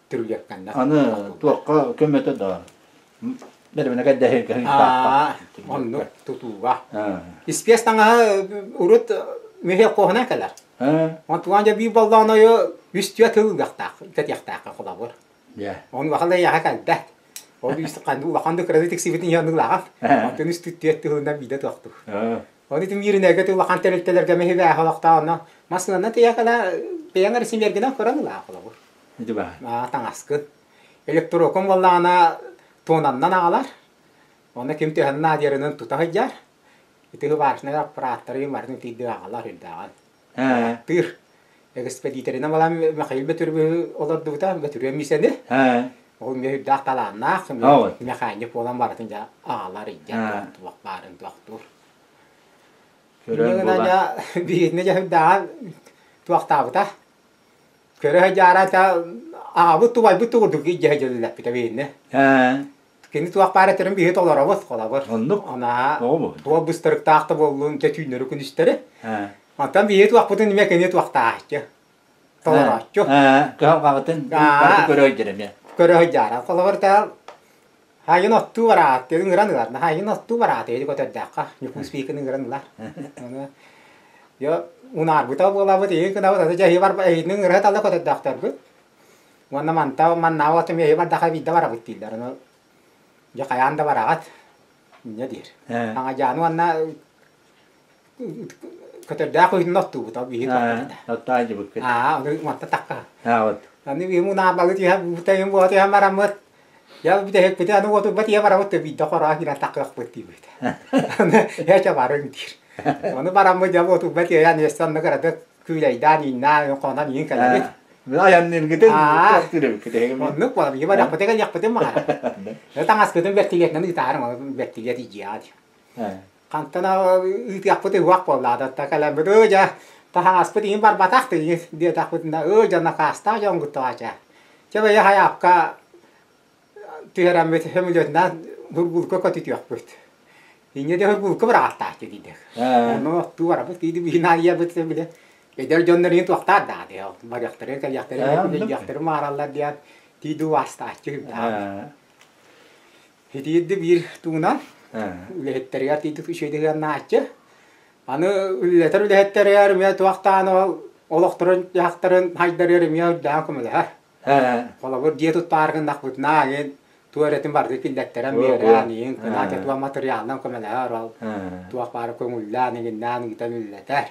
түрүлүөккэннэр. Аны туохха көмөтө да бэрэминэ кэрдэһиргэ Аа, оннук тутууга. Испиэс таҥаһа урут мүһэ куоһунан кэлэр. Онтуган дьэ биир боллоон ойу үс-түөрт тыл ылыахтаах, кэтиэхтээххэ холобур. Дьэ. Онуоха да эйиэхэ кэлбэт. Ол улахан да кыраны тиксибитин иһанныглааҕан. Онтон үс түттүөт тыһылынан биидэ туохтук. Оны тим мииринэгэ ты улахан тэрилтэлэргэ мэһибээхэ олохтоонно массыынанан тиийэкала бэйэҥ эрсимиэргинэн көрөн ылаах холобур. Ити баар. Аа таҥаскын. Электрокум буоллаҕына туонаннан аҕалар. Онно ким төһөннө наадыйарынан тута сылдьар. Ити важнай аппараттары барытын тиийдик аҕалар үрдээҕин. Тыыр. Экспедиторынан балам Михаил Бөтүрүбү олордубута, Бөтүрүө миисэни. Ол эмиэ үрдээх талааннаах, механик буолан барытын дьэ аҕалар, илдьэр, туох баарын туохтуур. Көрөн буолан. Биһиэтинэ дьэ үрдээҕин туохтаабыта. Көрө сылдьаара аҕабыт тубайбыт тугурдук илдьэ сылдьаллаппыта биһиэнэ. Кини туох баар этэрин биһи толоробут, холобур. Оннук. Онаа Тоҕо туох быстарыктаах да буоллун, дьэ түүннэри күнүстэри. Онтон биһи туохпутун эмиэ кини туохтаахчы. Толорооччу. Кыһалҕаҕытын барыты көрө сылдьар эмиэ. Көрө сылдьара. Холобур, та хайын оттуу бараат, ыҥыран ылар. Хайын оттуу бараат, эти көтөрдөөххө. Ньукуус биикин ыҥыран ылар. Оны Йо унаарбыта буолабыт, иһин гынабыт, аты дьэ бар эһитин ыҥыра тала көтөрдөөхтөрбүт. Уонна манта маннааҕы отум эһи бардаха биирдэ барабыт дииллэр. Ону дьэ хайаан да бараҕат инньэ диир. Аҥадьааны уонна көтөрдөөх үһүн оттуубут, ол биһи туохпут Оттаадьыбыккыт. Аа, ону манта такка. Аа, вот. Аны биһи мунаабалы түһэ бутайын буола түһэн бараммыт. Я бүтэһикпити аны уотурбат ийэ барабыт да биирдэ хороон киирэн таккыахпыт диибит. Аны ээчэ барыҥ диир. Ону бараммыт дьэ уотурбат ийэ аны онно кыратык күүлэйдээн ииннээн хонон иин кэлэбит. Айанныыргытын Оннук буолар. Биһи барахпыты кэлиэхпитин баҕарар. Таҥаскытын бэртилиэтинэн ыытаарыҥ, ол бэртилиэт идеал. Хантан ыытыахпыт ыһыах буоллаата кэлэммит ыы дьэ таһаҕаспыт иһин барбатах диэтэхпитинэ ыы дьэ накаастаах дьоҥҥуттаҕа чэ бэйэ хайаапка түһэрэммит сөмөлүөтүнэн бургулка көтүтүөхпүт. Инньэ де бургулка быраҕаттааччы диидэх. Ону оттуу барабыт диidi биһин айыабыт бile эдэр дьоннор иһин туохтаар даа диэ барыахтары кэлиэхтэри күлэйиэхтэри маараллар диэн тииди убаастааччы Итиирди биир тугунан үлэһиттэригэр тиийдик үчүгэйдик ыаннааччы. Аны үлэлэтэр үлэһиттэригэр эмиэ туохтаан ол олохторун дьаһахтарын хайдарыгар эмиэ үрдээн көмөлөһөр. Холобур, дьиэ туттаары гыннахпытына, иин туох эрэтин барытын киллэттэрэн биэрэн, иин кынаат туох матырыйаалынан көмөлөһөр, ол туох баара көҥүллээн, иҥиннээн ыытан үлэлэтэр.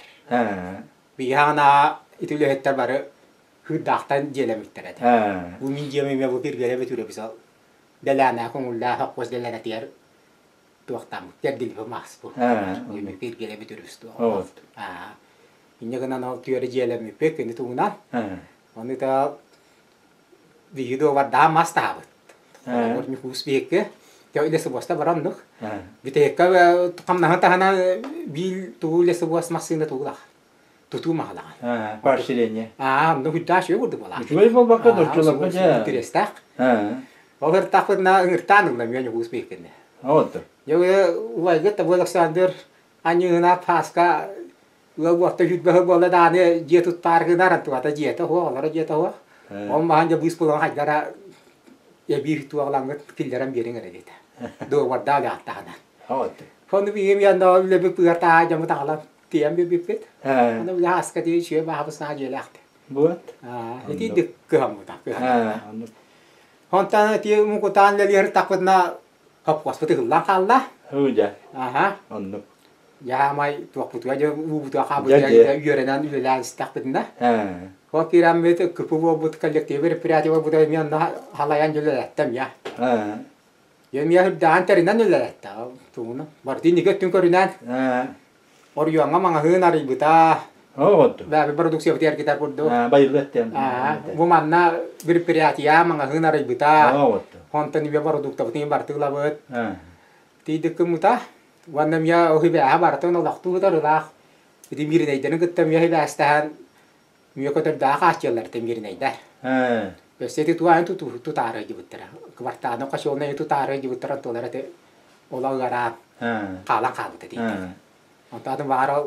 Биһиги аҕа ити үлэһиттэр бары кыырдаахтан дьиэлэммиттэр этэ. Бу мин дьиэм эмиэ бу киргэрэ бүтүрэ бисал дэлээнэ көҥүллээх хоппуос дэлэнэтигэр туохтааммыт кэрдилбим ааспыт. Киргэрэ бүтүрүс туох. Инньэ гынан ол түөрэ дьиэлэммиппит кини туһунан. Ону та биһиги дуобардаан мас таһабыт. Холобур Ньукуус биһикки лесобуоста бараннык. Бүтэһиккэ хамнаһын таһынан биил тугу лесобуос массыына тугулах. Тутуу маһалаҕан. Поощрение. Аа, онно хүддааш үө курдук буолаах. Үчүгэй буолбакка доччуларга дьэ. Интерестээх. Ол ыртахпытына ыҥыртаан ылла мүөн Ньукуус биһиккинне. Вот. Дьэ убайгыт Табыл Александр аньыына Пааска ыал буолта сүүрбэһэ буолла даҕаны дьиэ туттаары гынар антыбата дьиэтэ суох, олоро дьиэтэ суох. Ол маһан дьэ быыс булан хайдара эбии туоҕалаҥҥыт киллэрэн биэриҥ эрэ диэтэ. Дуобардаах үлэҕиттаһынан. Ону биһиги миэнэ үлэбит быар таһаа дьоммут аҕалан тиийэн биэрбиппит. Аны үлэ ааска дии үчүгэй баһабыс наһаа дьиэлээхтэ. Вот. Итиидик кыһаммыта. Онтон ити мукутаан лэлиэр тахпытына хоппуоспут ыһыллан хаалла. Һуу Аха. Оннук. Дьаамай туохпутуга дьэ уубутуга хаабытыгар үөрэнэн үлэлээн истэхпитинэ. Ол киирэммит КП буолбут коллектив предприятие буолбута эмиэ онно халайан үлэлэттем я. Эмиэ үрдээн тэринэн үлэлэттэ. Тугуну бардыы нигэ өттүн көрүнэн. Оройуоҥҥа маҥаһыын арыйбыта. Оо, Бэби продукциябыт эргитэр курдук. Байылыат Бу манна предприятие маҥаһыын арыйбыта. Оо, Онтон үбэ продуктабытын бартыылабыт. Тиийдиккыммыта. Уонна эмиэ үбээһэ барытын олохтуу ылаах. Ити мииринэйдэрин кытта эмиэ үбээстэһэн мүө көтөрдөөх хааччыаллар этэ мииринэйдэр. Өссө ити туаан тутаары дьыбыттара. Квартаны хочуолунай тутаары дьыбыттара туолар эти ола ыараан хаалан хаалбыта дииллэр. Онтон баара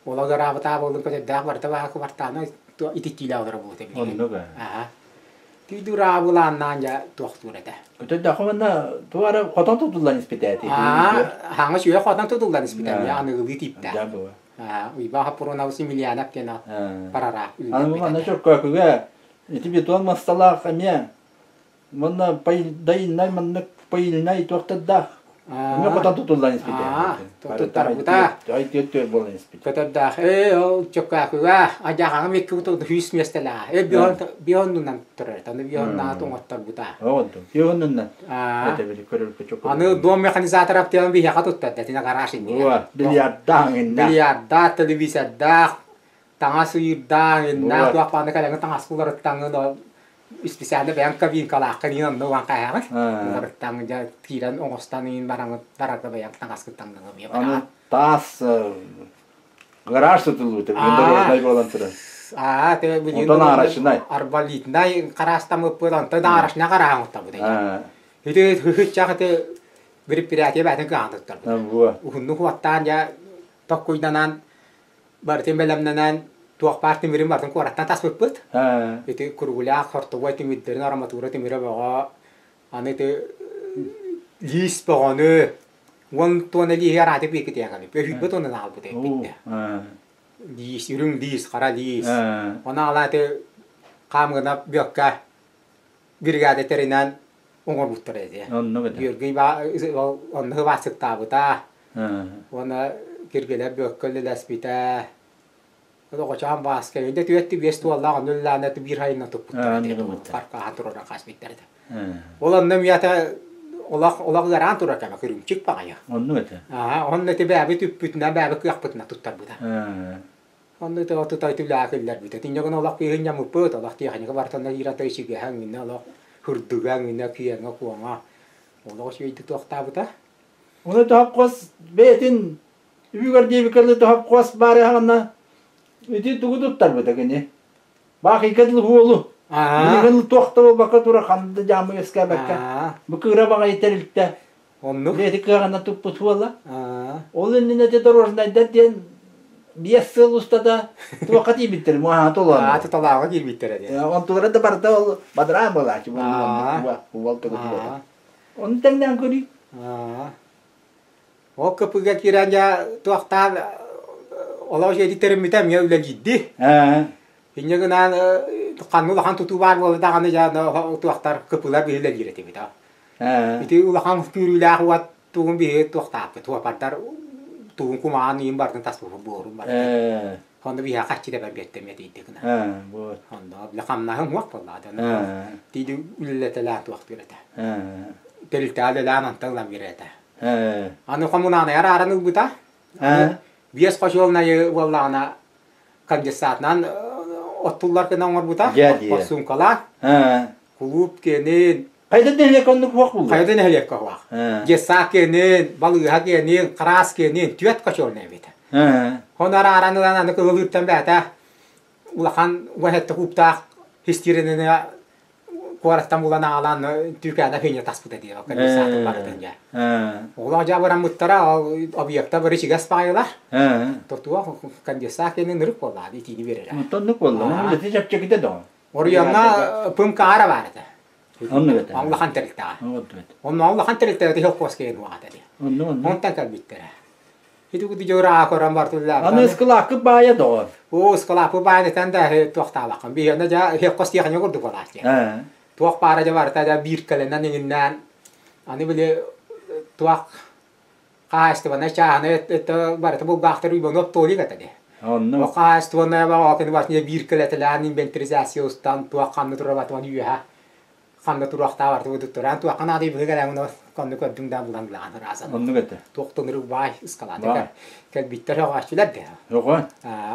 ола ыараабытаа буоллун көтөрдөөх барыта баара квартаны ититтиилээх олоро буолута билигин. Оннук Аа. Түйдүраабылааннаан дьэ туохтуур этэ. Көтөрдөөххө манна туох эрэ хотон тутуллан испитээти. Аа, хаҥас үө хотон тутуллан испитэ. Аныгылыы тииптээх. Дьэ буо. Уйбаан Хаппуруонабыс Емельянов диэн парара Аны бу манна Чөркөөкүгэ ити бетон масталаах эмиэ манна дайыннай маннык Поильнай туохтардаах. Эмиэ хотон тутуллан испитэ. Туттарбыта. Ай түөр буолан испит. Көтөрдөөх. Ээ, ол чөккаакыга адьаҕаҥым икки буту хүүс миэстэлээх. Э, бион бионнунан турар. Аны бионнаат оҥотторбута. Оҕонтум. Бионнунан. Это били көрөргө чөккө. Аны дом механизатор аптыан биһиэхэ туттарда. Тина гараж иннигэр. Бильярдаах инна. Бильярдаах, телевизордаах, таҥас ыйырдаах, инна туох бааны кэлэҥи таҥас уларыттаҥын ол специально бэйэҥ кабинкалааххын иин онно уган хаһаҕын. Уларыттаҥ дьэ киирэн оҥостон иин бараҥыт барарга бэйэҥ таҥаскын таҥнаҥы эмиэ Аны таас гараж тутуллубута дорожнай буолан турар. Аа, те билигин Онтон арашынай. Арбалитнай хараастамыппыт, онтон арашына хараан оттабыт. Ити хыхыччах ити предприятие бээтин кыаҕан туттарбыт. Уһуннук уоттаан дьэ токкуйданан барытын бэлэмнэнэн туох баар тимирин барытын куораттан таспыппыт. Ити кругляк, хортугуй тимирдэрин арматура тимирэ бөҕө, аны ити лиис бөҕөнү, уон туона лииһи араатык биэкитиэхэбит. Өһүйбэт уонна аалбыт эппиттэ. Лиис, үрүҥ лиис, хара лиис. Оны аала ити хаамгына бүөккэ бригада тэринэн оҥорбуттар этэ. Георгий онно баасыктаабыта. Уонна Киргилэр бүөккэ үлэлэспитэ. Оҕочоон Бааска инде түөттү биэс туоллаах онно үлэлээнэ биир хайына туппуттар паркаһа турара хаспиттар этэ. Ол онно мията олох олох ыараан турар кэмэ кырыымчык баҕайы. Оннук этэ. Аа, онно ити бээби түппүтүнэн бээби кыахпытынан туттарбыта. Онно ити тутай түлээ киллэрбитэ. Тинньэ гына олох кыыһын ньамыппыт, олох тиэхиньикэ бартанна киирэн тайсыгэһэ ҥинэ олох хырдыга ҥинэ киэҥэ куоҥа олох үчүгэйдик туохтаабыта. Ону тоһопхос бэйэтин үбүгэр диэбиккэ тоһопхос баар аҕана ити тугу туттарбыта кини. Баахыйга дылы буолу. Билигин туох да буолбакка тура ханна дьаамы үөскээбэккэ. Бу кыра баҕайы тэрилтэ. Оннук. Бэйэти кыаҕына туппут буола. Ол иннинэ ити дорожнайдар диэн биэс сыл устата туохха тиийбиттэр муаһа толоон. Ааты толооҕо киирбиттэрэ диэн. Онтулара да барыта ол бадараан буолааччы уол тугу Ону тэҥнээн көрүй. Ол КП-га киирэн дьэ туохтаан олох дьиэти тэриммитэ эмиэ үлэлиирди. Инньэ гынан ханна улахан тутуу баар буолла даҕаны дьэ туохтар КП-лар биһи үлэлиир этибит. Ити улахан күүрүүлээх уот тугун биһи туохтааппыт туопардар тугун кумаҕан иин бардын таспыппыт буорун бардын. Онно биһиэхэ хаччы да бэрбиэттэмиэ тиийдик гына. Онно бile хамнаһым уох буоллаҕа. Тиийди үлэлэтэлээн туохтуур этэ. Тэрилтэҕэ үлэлээн онтон ылан биэрэр этэ. Аны хомунаанайар ааран ылбыта. Биэс хочуолунайы буоллаҕына конденсатынан оттуллар гына оҥорбута. Суумкалаах. Кулууп киэнин. Хайда нэһилиэккэ оннук уох булла? Хайда нэһилиэккэ уох. Детсад киэнин, балыыһа киэнин, хараас киэнин түөрт хочуолунай эбит. Оны арааран ылан аны кылылыыртан бэйэтэ улахан уон кууптаах хистииринини куораттан булан аҕалан түүкээнэ финя таспыта дии конденсатын барытын дьэ. Оҕолор дьэ абыраммыттара ол объекта бары чигэс баайылар. Тотуох конденсат кэннин ырык буоллаа итиини биэрэрэ. Оннук буолла. Оны үлэтэ чэпчэкитэ доҕо. Оройуоҥҥа ПМК-ара баар этэ. Оннук этэ. Улахан тэрилтэҕэ. Онно улахан тэрилтэҕэ тиһил киһин уоҕата дии. Онтон кэлбиттэрэ. Ити куду дьоро көрөн бартыллар. Аны ыскылааккы баайа доҕор. Оо, ыскылааккы баайын этэн да туохтаабаккын. Биһиэнэ дьэ хос тиэхиньэ курдук буолааччы дии. Туох баара дьэ барыта дьэ бииркэлэнэн иҥиннээн аны били туох хаһаайыстыбаннай чааһынай это барыта булгаахтар уйбану оптуолик этэ дии. Онно. Ол хаһаайыстыбаннай баҕа басня бииркэлэтэлээн инвентаризация устан туох ханна турар үөһэ ханна туруохтаабар туттаран туохха наадый быһы кэлэн конну көрдүҥ да булан булаан ыраасан. Оннук этэ. Туохтан баай ыскалааты кэлбиттэр өҕөөччүлэр де. Өҕө.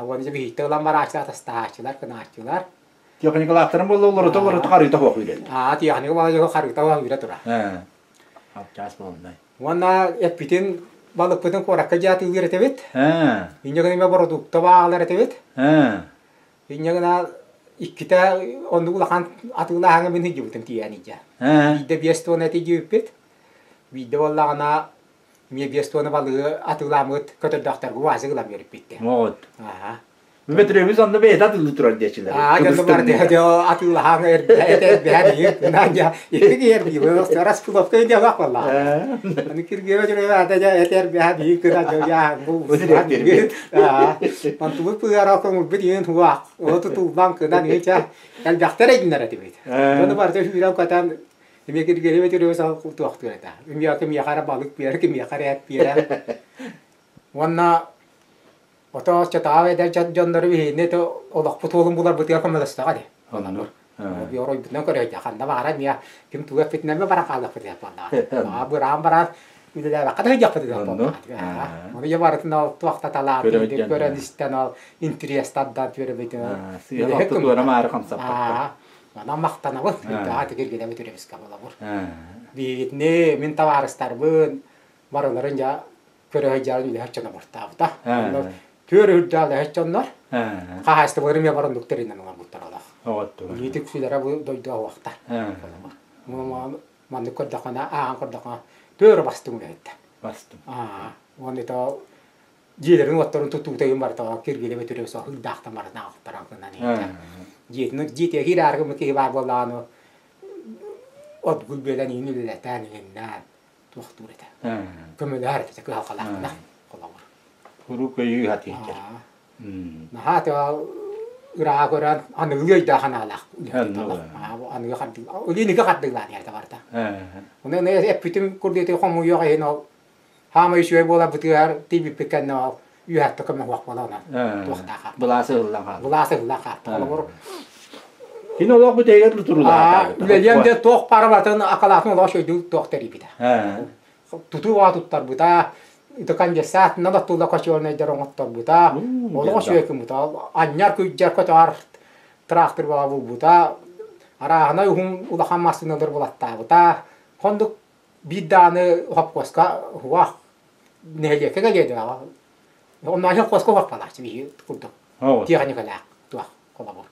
Уонна дьэ биһиттэ ылан барааччылар тастааччылар кынааччылар. Техникалаахтарын буолла олорута олорута харыыта хуох үүрэл. Аа техника буолла харыыта хуох үүрэ тура. Апчаас буолунай. Уонна эппитин балыкпытын куоракка дьаатыылыыр этебит. Инньэ гына бородуукта баалар этебит. Инньэ гына иккитэ оннук улахан атыылааһыҥа мин сылдьыбытым тиийэн илдьэ. Биирдэ биэс туона тиийбиппит. Биирдэ буоллаҕына эмиэ биэс туона балыгы атыылааммыт көтөрдөөхтөргө уазик ылан биэрбиппит. Моҕут. Аха. Петрович онно бэйэтэ атыылыы турар диэчилэр. Аа, дьонно бар диэ атыылаһаҥ эрбэһэн иһит. Икки киһи эрбиир. Распиловка диэ бак буолла. Аны киргиэбэ жүрөбө ата дьэ этэр бэһэн иһит кына дьэ бу Онтубут пыара көҥүлбүт иһин хуаах. Ол тутуллан кынан иһичэ элбэхтэр эйдиннэр этибит. Ону барыта сүүрэн көтөн. Эмиэ киргиэлэбэ түрөбө сал туохтуур этэ. Эмиэ кимиэхэ эрэ балык биэрэр, кимиэхэ эрэ эт биэрэр. Уонна ото оччотооҕу эдэр дьоннору биһигини олохпут уолун буларбытыгар көмөлөстөҕө дии. Оннук. Оройбутунан көрөйдө. Ханна баҕара эмиэ ким тугу эппитинэн баран хаалыахпыт буоллаҕа. Быраан баран үлэлээбэххэ да сылдьыахпыт буоллаҕа. Ону дьэ барытын ол туохтаталаат көрөн истэн ол интерес тардан түөрөбүтүн. Сыыһа туора-маары хамсаппакка. Онон махтанабын. Үрдээҕи тигиргинэбит үрэбискэ болобур. Биһигитини мин табаарыстарбын барыларын дьэ көрө сылдьарын үлэһит дьоно бортаабыта. Онно түөр үрдээх үлэһит дьоннор хаһаайыстыбалары эмиэ бараннык тэринэн олорбуттар олох. Илии түксүлэрэ бу дойду оһуохтар. Маннык көрдөххүнэ, ааҕан көрдөххүнэ, түөрэ бастыҥ үлэһиттэр. Бастыҥ. Уонна ито дьиэлэрин уоттарын тутуута им барыта киргилэбэ түрө со хылдаахтан барытын аҕалтаран гынан дьиэтин дьиэтигэр киирааргыммыт киһи баар буоллаҕына от гүлбүөлэн иин үлэлэтээн иҥиннээн туохтуур этэ көмөлөһөр этэ кыһалҕалаахтана холобур куруук өйүү хатыйдыр наһаа ырааҕа көрөн аныгылыы өйдөөх анаалаах аныгы хардыы илиниги хардыылаан иһэрдэ барыта оны эппитим курдук хомуйуох иһин ол хаамай үчүгэй буоларбытыгар тиийбиппит кэннэ ол үөһэттэ көмө буола онон туохтааха былаас ыһыллан хаалла былаас ыһыллан хаалла холобур Кини олох бүтэйгэр тутурулаата. Үлэлиэн де туох парабатын акалаатын олох шөйдүү туох тэрийбитэ. Тутуу аға туттарбыта, конденсатынан оттулла кочевнайдар оҥотторбута, олох үчүгэй гыммыта. Анньар күйдьэр көтөҕөр трактор баҕа булбута, арааһынай уһун улахан массыыналар булаттаабыта. Хондук биир даҕаны хопкуоска уһуах нэһилиэккэ кэлиэ дуо онно хопкуоска уһуохпалааччы биһиги курдук тиэхиньикэлээх туох холобур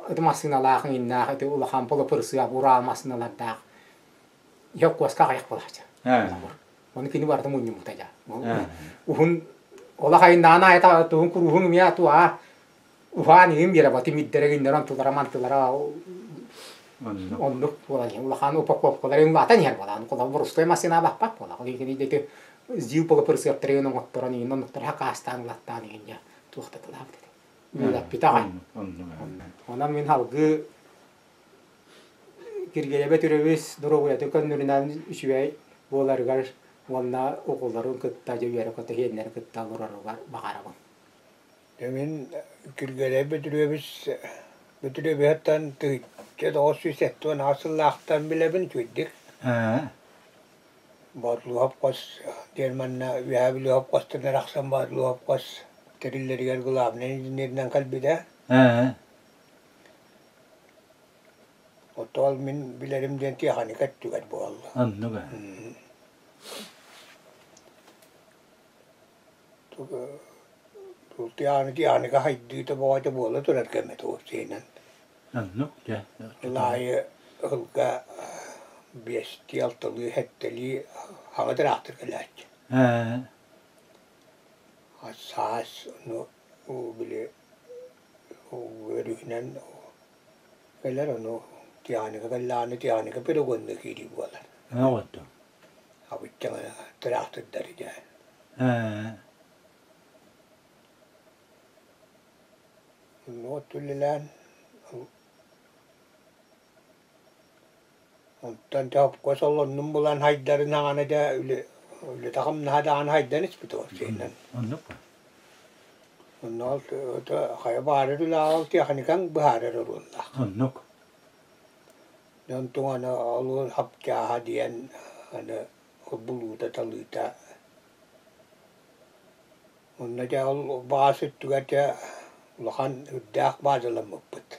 ити массыыналаах иҥиннээх ити улахан полупырсыап ураа массыыналардаах хопкуоска аҕыйах буолааччы холобур ону кини барыта мунньуммута дьа уһун олох айыннаан аайы туһун куруһун эмиэ туһа уһаан иһин биэрэ бати миддэрэ гиннэр онтулара мантылара оннук буолан улахан упаковкаларын улаатан иһэр буолан холобур борустой массыына баппат буола ол иһин ити зил полупырсыаптарын оҥотторон иһин оннуктара хакаастаан улаттаан иһин дьэ туохтатылаабыт этэ үлэлэппит аҕай онон мин салгыы Киргиэлэбэ Түрөбүс доруобуйатын көннөрүнэн үчүгэй буоларыгар уонна оҕолорун кытта дьэ үөрэ-көтө сиэннэрин кытта олороругар баҕарабын. Мин Киргиэлэй Бөтүрүөбүс Бөтүрүөбүһүттэн 1978 сыллаахтан билэбин үчүгэйдик. Боотулууһап хос диэн манна Үөһээ Бүлүү хостон арахсан Боотулууһап хос тэриллэригэр главнай инженеринэн кэлбитэ. Оттон мин билэрим диэн тиэхиньикэ өттүгэр буолла. Оннук Тианыга хайдыыта бөҕөтө буола турар кэмэ туох сиэнэн. Оннук дьэ. Ыл аайы ылга биэстии, алталыы, сэттэлии хаҥа тыраахтыр кэлээччи. Саас ону били өрүһүнэн кэлэр ону Тианыга кэллэҕинэ Тианыга перегонна киирии буолар. Оҕото. Абыччаҥа тыраахтырдар дьэ. Онно үлэлээн онтон топко солоннум булан хайдарын аҕана дьэ үлэтэ хамнаһа даҕаны хайдан испит сиэнэн. Оннук. Онно хайа баарар үлэҕэ ол техникаҥ быһаарар оруоллаах. Оннук. Онтуҥ аны олуон хапчааһа диэн аны булуута-талыыта Онно дьэ ол баас өттүгэр дьэ улахан үрдээх баазаламмыппыт.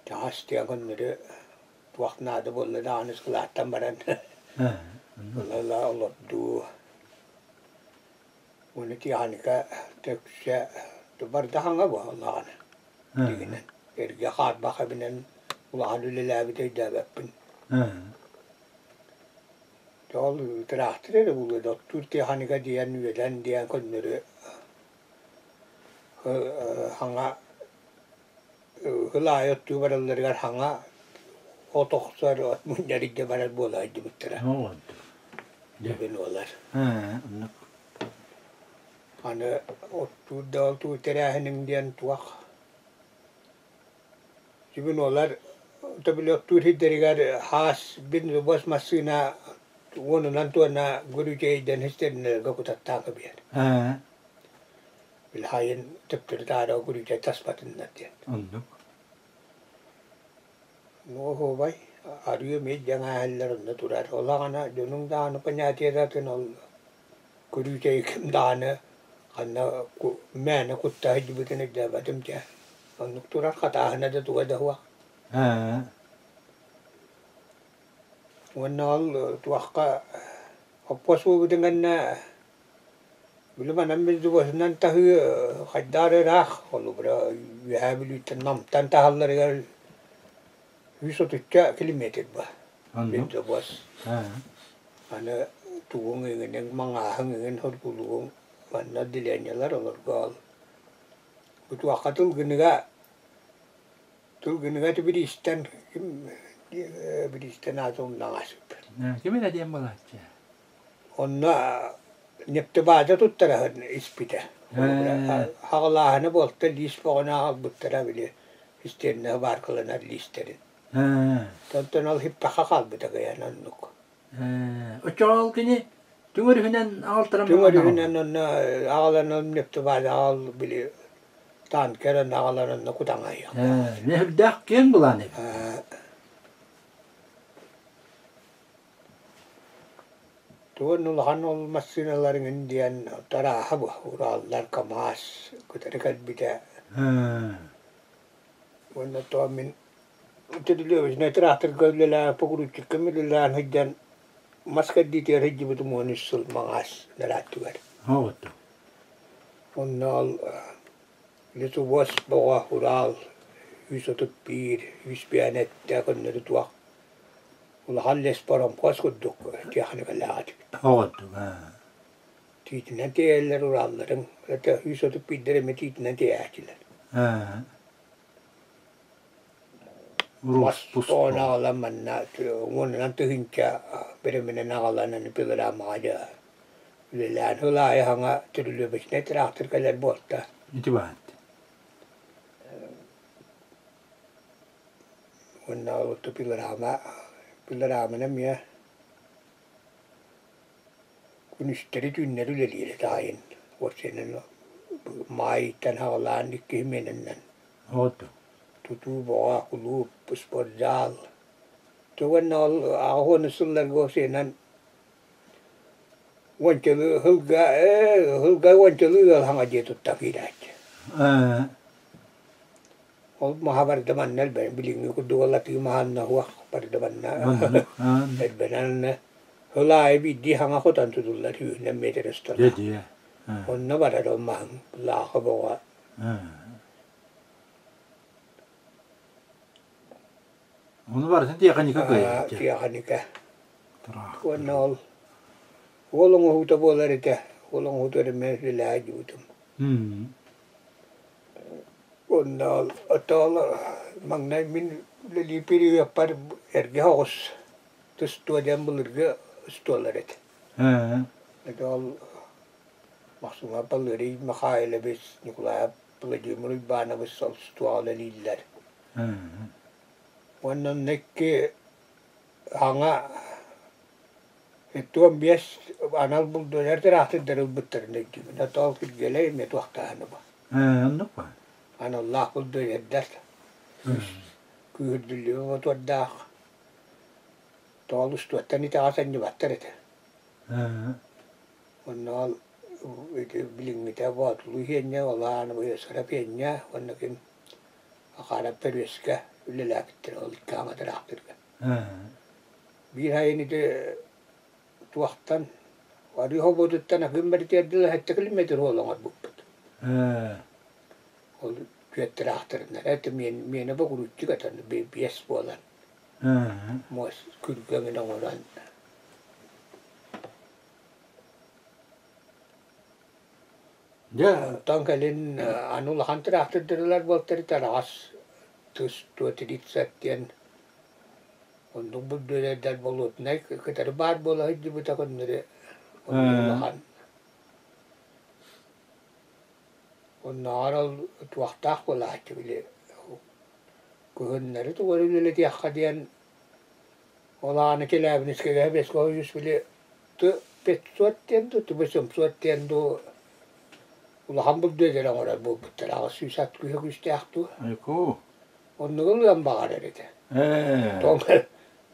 Таҥас диэн көннөрү туох наада буолла даҕаны ыскылааттан баран ыла-ыла олордуу. Уонна техника төксө барда хаҥа буоллаҕына дигинэн эргэ хаарбах эбинэн улахан үлэлээбит өйдөөбөппүн. Ол тыраахтыр эрэ буолуо да оттуур тиэхиньикэ диэн үөдэн диэн көннөрү хаҥа сыл аайы оттуу баралларыгар хаҥа от охсор от мунньар илдьэ барар буола сылдьыбыттара. Бүгүн буолар. Аны оттуур да ол туу тэрээһиниҥ диэн туох сүгүн уолар Төбүлүөктүүр сирдэригэр хаас бензобоз массыына уонунан туонна гүрүчэйдэн истэринэлэргэ кутаттаан кэбиһэр. Били хайын төптөрү таара гүрүчэй таспатыннар диэн. Оннук. Оһуобай арыы эмиэ дьаҥааһыллар онно турар. Ол аҕана дьонуҥ даҕаны понятиетатын ол күрүүчэйи ким даҕаны ханна мээнэ кутта сылдьыбытын өйдөөбөтүм дьэ. Оннук турар хатааһына да туга да суох. Уонна ол туохха хоппуос буолбутун кэннэ били манан междубосунан таһыы хайдах эрэ ыраах холобура Үөһээ Бүлүүттэн Намтан таһалларыгар 130 километр ба бензобоз. Аны тугуҥ иҥинин маҥааһыҥ иҥин хоргулугуҥ манна отделениелар олорго ол бу туохха тылгыныга Тылгыныга тибиристэн ким бириистэн аата умнаҕас Ким эрэ диэн буолааччы. Онно нефтебаза туттараһын испитэ. Хаҕылааһына буолта лиис боҕону аҕалбыттара били истиэннэ бааркаланар лиистэрин. Онтон ол хиппэххэ хаалбыта кыйан оннук. Оччоҕо ол кини түҥ өрүһүнэн аҕалтаран Түҥ өрүһүнэн онно аҕалан ол нефтебаза аҕал били танкер аҕалан онно кутаҥайыахтаах. Үрдээх киэҥ былаан эбит. Тугун улахан ол массыыналарыҥын диэн тарааһа бу Ураллар КамАЗ кытары кэлбитэ. Уонна то мин Төдүлүөбүтүнэй тыраахтырга үлэлээн, погрузчикка үлэлээн сылдьан мас кэрдиитигэр сылдьыбытым 13 сыл маҥаас нарааттыгар. Онно ол лесовоз боҕо Урал 131, 105 эттээх көннөрү туох улахан леспромхоз курдук техникалаах этибит. Тиитинэн тиэйэллэр Уралларын, это 131-дэр эмиэ тиитинэн тиэйээччилэр. Мас аҕалан манна 10-ынан тыһыынча бөрөмүнэн аҕалан аны пилорамаҕа дьэ үлэлээн сыл аайы саҥа троллейбуснай тыраахтыр кэлэр буолта. Ити баат. Уонна ол пилорама пилораманы эмиэ күнүстэри түүннэри үлэлиир этэ аайын уопсайынан маайыттан саҕалаан икки сменэннэн Тутуу бөҕө, кулууп, спортзал. Уонна ол 80 сылларга уопсайынан уончалыы сылга сылга уончалыы ыал саҥа дьиэ тутта киирээччи. Ол маһа барда манна элбээн билиҥҥи курдук ол атыы маһанна суох барда манна элбэнэн сыл аайы биирдии саҥа хотон тутуллар сүүһүнэн метр усталаах. Онно барар ол маһыҥ лаахы бөҕө. Ону барытын тиэхиньикэ кыайар. Тиэхиньикэ. Уонна ол уол оҥоһуута буолар этэ. Уол оҥоһуута эрэ үлэлэһэ дьубутум. Уонна ол оттоол маҥнай мин үлэлии периодпар эргэ соҕус тустуо диэн былыргы устуолар этэ. Это ол Махсума Валерий Михайлович, Николаев Владимир Уйбаанабыс солстуоҕа үлэлииллэр. Уонна онно икки саҥа 75 анал булдунар тыраахтырдар ылбыттарын өйдүүбүн. Отоол Киргиэлэй эмиэ туохтааһыны бу. Оннук ба. Аналлаах булдунердар. Күүһүрдүллүбүт мотуордаах. Тоол устуоттан итэҕэс анньыбаттар этэ. Онно ол ити билиҥҥитэ Боотулуу Иһиэнньэ, Олаан Сара Пиэнньэ уонна ким Ахаарап Пөрүөскэ үлэлээбиттэрэ ол икки хаҥа тыраахтырга. Биир сайын ити туохтан арыы хобуотуттан акыым бэритигэр дылы сэттэ километр суол оҥорбуппут. Ол түөрт тыраахтырынан это миэнэ богуруччук этэ биэс буолан муос күргөҥүн оҥорон Дьэ, Онтон кэлин аны улахан тыраахтырдырылар буолтар тараҕас тыс 130 диэн оннук бүлдүөлэрдэр болуотунай кытары баар буола сылдьыбыта көннөрү оннук улахан оннооҕор ол туохтаах буолааччы били. Кыһыннары тугу эрэ үлэлэтиэххэ диэн ол ааны Челябинскэйгэ бескоһуйус били 500 диэн дуу, 800 диэн дуу улахан булдуэлэри оҥорор буолбуттар. 800 ат күүһэ күүстээх дуу. Айку. Оннугу ылыан баҕарар этэ. Ээ. Тоҥ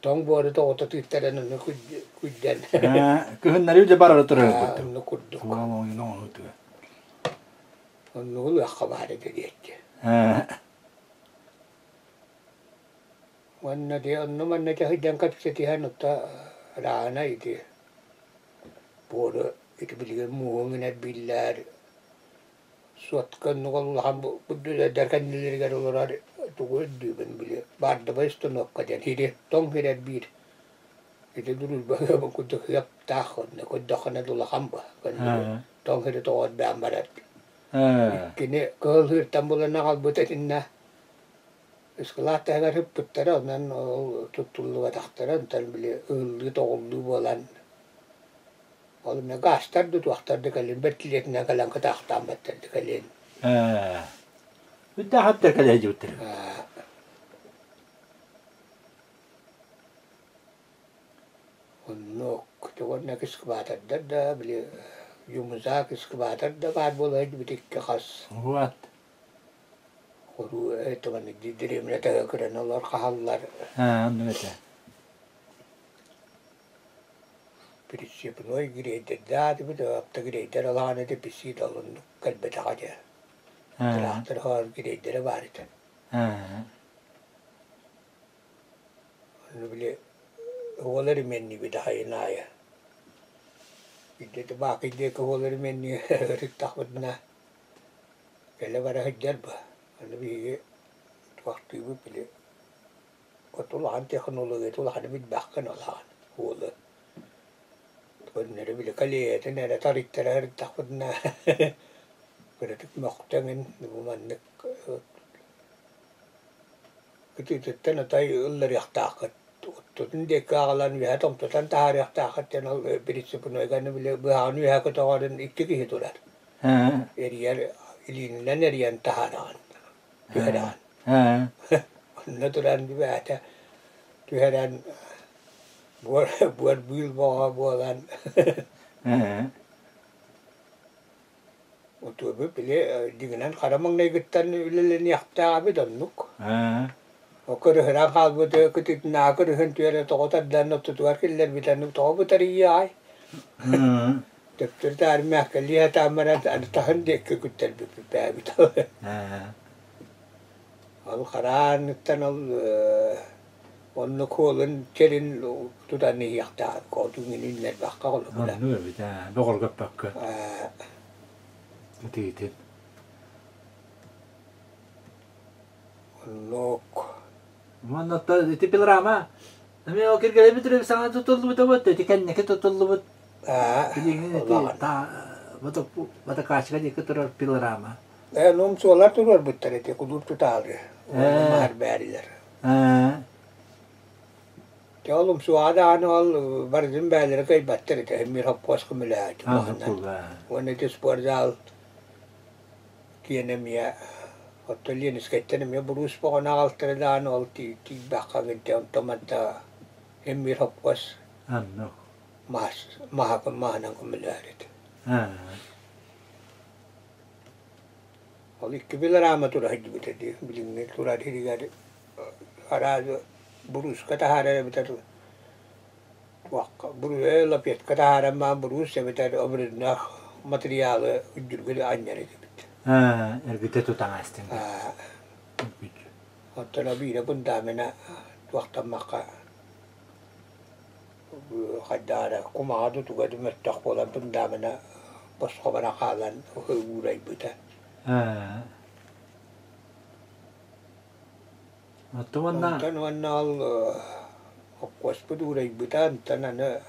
тоҥ буору тоҕута тыыттаран онно күддэн. Кыһыннары үлэ барара турар курдук. Онно курдук. Суол оҥоһун оҥоһутуга. Оннугу ылыахха баар этэ диэччи. Ээ. Уонна дии онно-манна сылдьан кэпсэтиһэн ото ырааһына ити буору ити билигин мууһун гына эрбииллэр суотка оннук улахан үрдүлэрдэр кэннилэригэр олорор тугу үрдүүбүн били баардабай установка диэн сири тоҥ сири эрбиир ити дружба ыабын курдук ыаптаах онно көрдөххүнэ да улахан бу тоҥ сири тоҕо эрбээн барар Кини Кыһыл Сыыртан булан аҕалбыт итиннэ ыскылаат таһыгар ыппыттара, онон ол туттуллубатахтара, онтон били ыһыллыы-тоҕуллуу буолан ол эмэ гаастар да туохтар да кэлин бэртилиэтинэн кэлэн кытаахтаан баттар да кэлин. Үрдээх аттар кэлэ сылдьыбыттар. Оннук уонна экскаватордар да били юмзак экскаватор да баар буола сылдьыбыт икки хас Вот. Хоруу это дэриэбинэ таһа көрөн олор хаһаллар. Аа, оннук этэ. Прицепной грейдердаатыбыт, автогрейдер алаан этэ писит оннук кэлбэтэҕэ этэ. Тыраахтар хаар грейдерэ баар этэ. Аа. Ону били уол эримиэннибит аһайын аайы. Биирдэ Баакый диэки уол эримиэннии ырыттахпытына кэлэ-бара сылдьар бу. Аны биһиги туохтуубут били от улахан технологията улаханы билбэххин улахан уолу. Көннөрү били кэлиэйэтин эрэ тарыйтара сырыттахпытына кыратык мөхтөҥүн бу маннык Ытыытыттан отой ылларыахтааххыт, оттотун диэки аҕалан үөһэ томтотон таһаарыахтааххыт диэн ол прицепнойганы били быһаҕын үөһэ көтөҕөрүн икки киһи турар. Эрийэр илиининэн эрийэн таһаараҕын, түһэрэҕин. Онно туран бэйэтэ түһэрэн буор буор быыл бөҕө буолан Утуобу били дьиҥинэн хара маҥнайгыттан үлэлэниэхтээҕэ эбит оннук. Көрүһүрэн хаалбыт кытыытынааҕы көрүһүн түөрэ тоҕо тардан ортотугар киллэрбитэ тоҕо бытарыйыаҕай? Төптөрү таары мээккэлии сатаан баран аны таһын диэки күттэрбиппит бээбит. Ол харааныттан ол оннук уолун кэлин тутан иһиэхтээх отун үүннэрбэххэ холобура. Оннук эбит ээ, бөҕөргөппөккө. Ытыытын. Оннук. Уонна ити пилорама эмиэ ол киргэлэбит түрү саҥа тутуллубута вот ити кэнники тутуллубут билиҥҥи ити водокачка диэки турар пилорама. Ээ, нуумсуолар туруорбуттар ити кулууп тутаары. Уонна маар бээрилэр. Дьэ ол умсуоҕа даҕаны ол барытын бээлэрэ кыайбаттар этэ, мир хоппуос көмөлөһөөччү маһынан. Уонна ити спортзал киэнэ эмиэ оттон Ленинскэйтэн эмиэ буруус боҕону аҕалтара даҕаны ол тиийбэххэ гынтэ онтон манта мир хоппуос мас маһа маһынан көмөлөһөр этэ. Ол икки пилорама тура сылдьыбыта дии, билиҥҥи турар сиригэр араас бурууска таһаарар эбэтэр туохха лапетка таһааран баран буруус эбэтэр обрезных материалы үрдүргү анньар этибит. Эргитэ тутан астын. Оттон биирэ фундамена туохтаммакка хайдах эрэ кумаҕа тутуга да мөлтөх буолан фундамена босхо баран хаалан уурайбыта. Оттон уонна Онтон уонна ол холкуоспут уурайбыта, онтон аны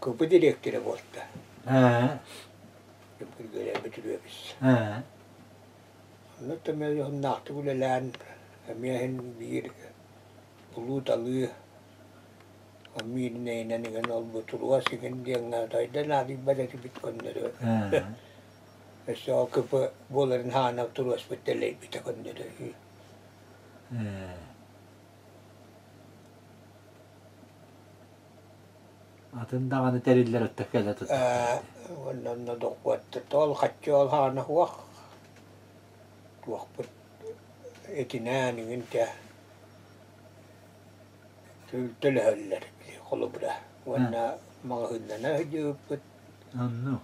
КП дириэктэрэ буолта. Күргүөрэ Бөтүрүөбүс. Онно дьоһуннаахтык үлэлээн эмиэ иһин биир улуу-талыы мииринэйинэн игин ол ботуруос игин диэҥҥэ тойдо наадыйбат этибит көннөрү. Өссө ол КП буоларын хаана туруоспут дэлэйбитэ көннөрү. Атын даҕаны тэриллэр өттө кэлэ туттахтара. Уонна онно дохуоттар тоол хаччы ол хаана суох туохпут этинээн иҥин тэ төлөһөллөр били холобура уонна маҕаһыыннана сылдьыбыппыт. Онно.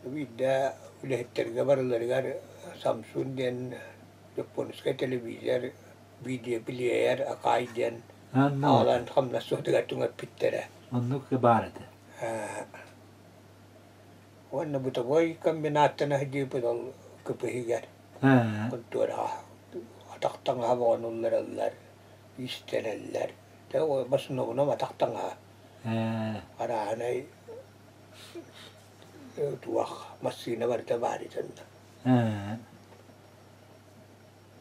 Биирдэ үлэһиттэргэ барыларыгар Самсун диэн японскай телевизор видеоплеер Акай диэн аҕалан хамнас суотугар түҥэппиттэрэ. Оннук баар этэ. Уонна бытовой комбинаттан сылдьыыппыт ол КП-һигэр хонтуораҕа атах таҥаһа боҕон уллараллар, иистэнэллэр. Басногунан атах таҥаһа. Арааһынай туох массыына барыта баар итиннэ.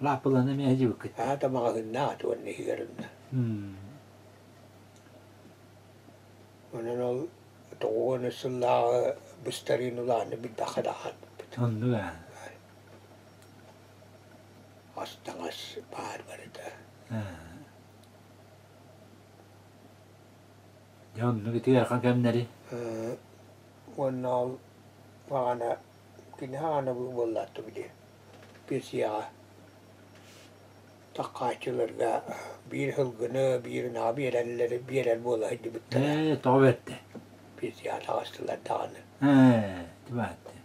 Лааппыланы эмиэ сылдьыбыккыт. Аата маҕаһыыннаах этэ уонна иһигэр онно. Онон ол тоҕуон сыллааҕы быстарыын улааны билбэххэ да хаалбыппыт. Оннук аа. Ас таҥас баар барыта. Дьэ оннук ити ыарахан кэмнэри. Уонна ол баҕана кини хаҕана буоллаатта били пенсияҕа таххааччыларга биир сылгыны, биир ынаҕы биэрэллэр биэрэр буола сылдьыбыттара. Ээ, тоҕо бэртэ. Пенсияҕа таҕыстылар даҕаны. Ээ, тибаатты.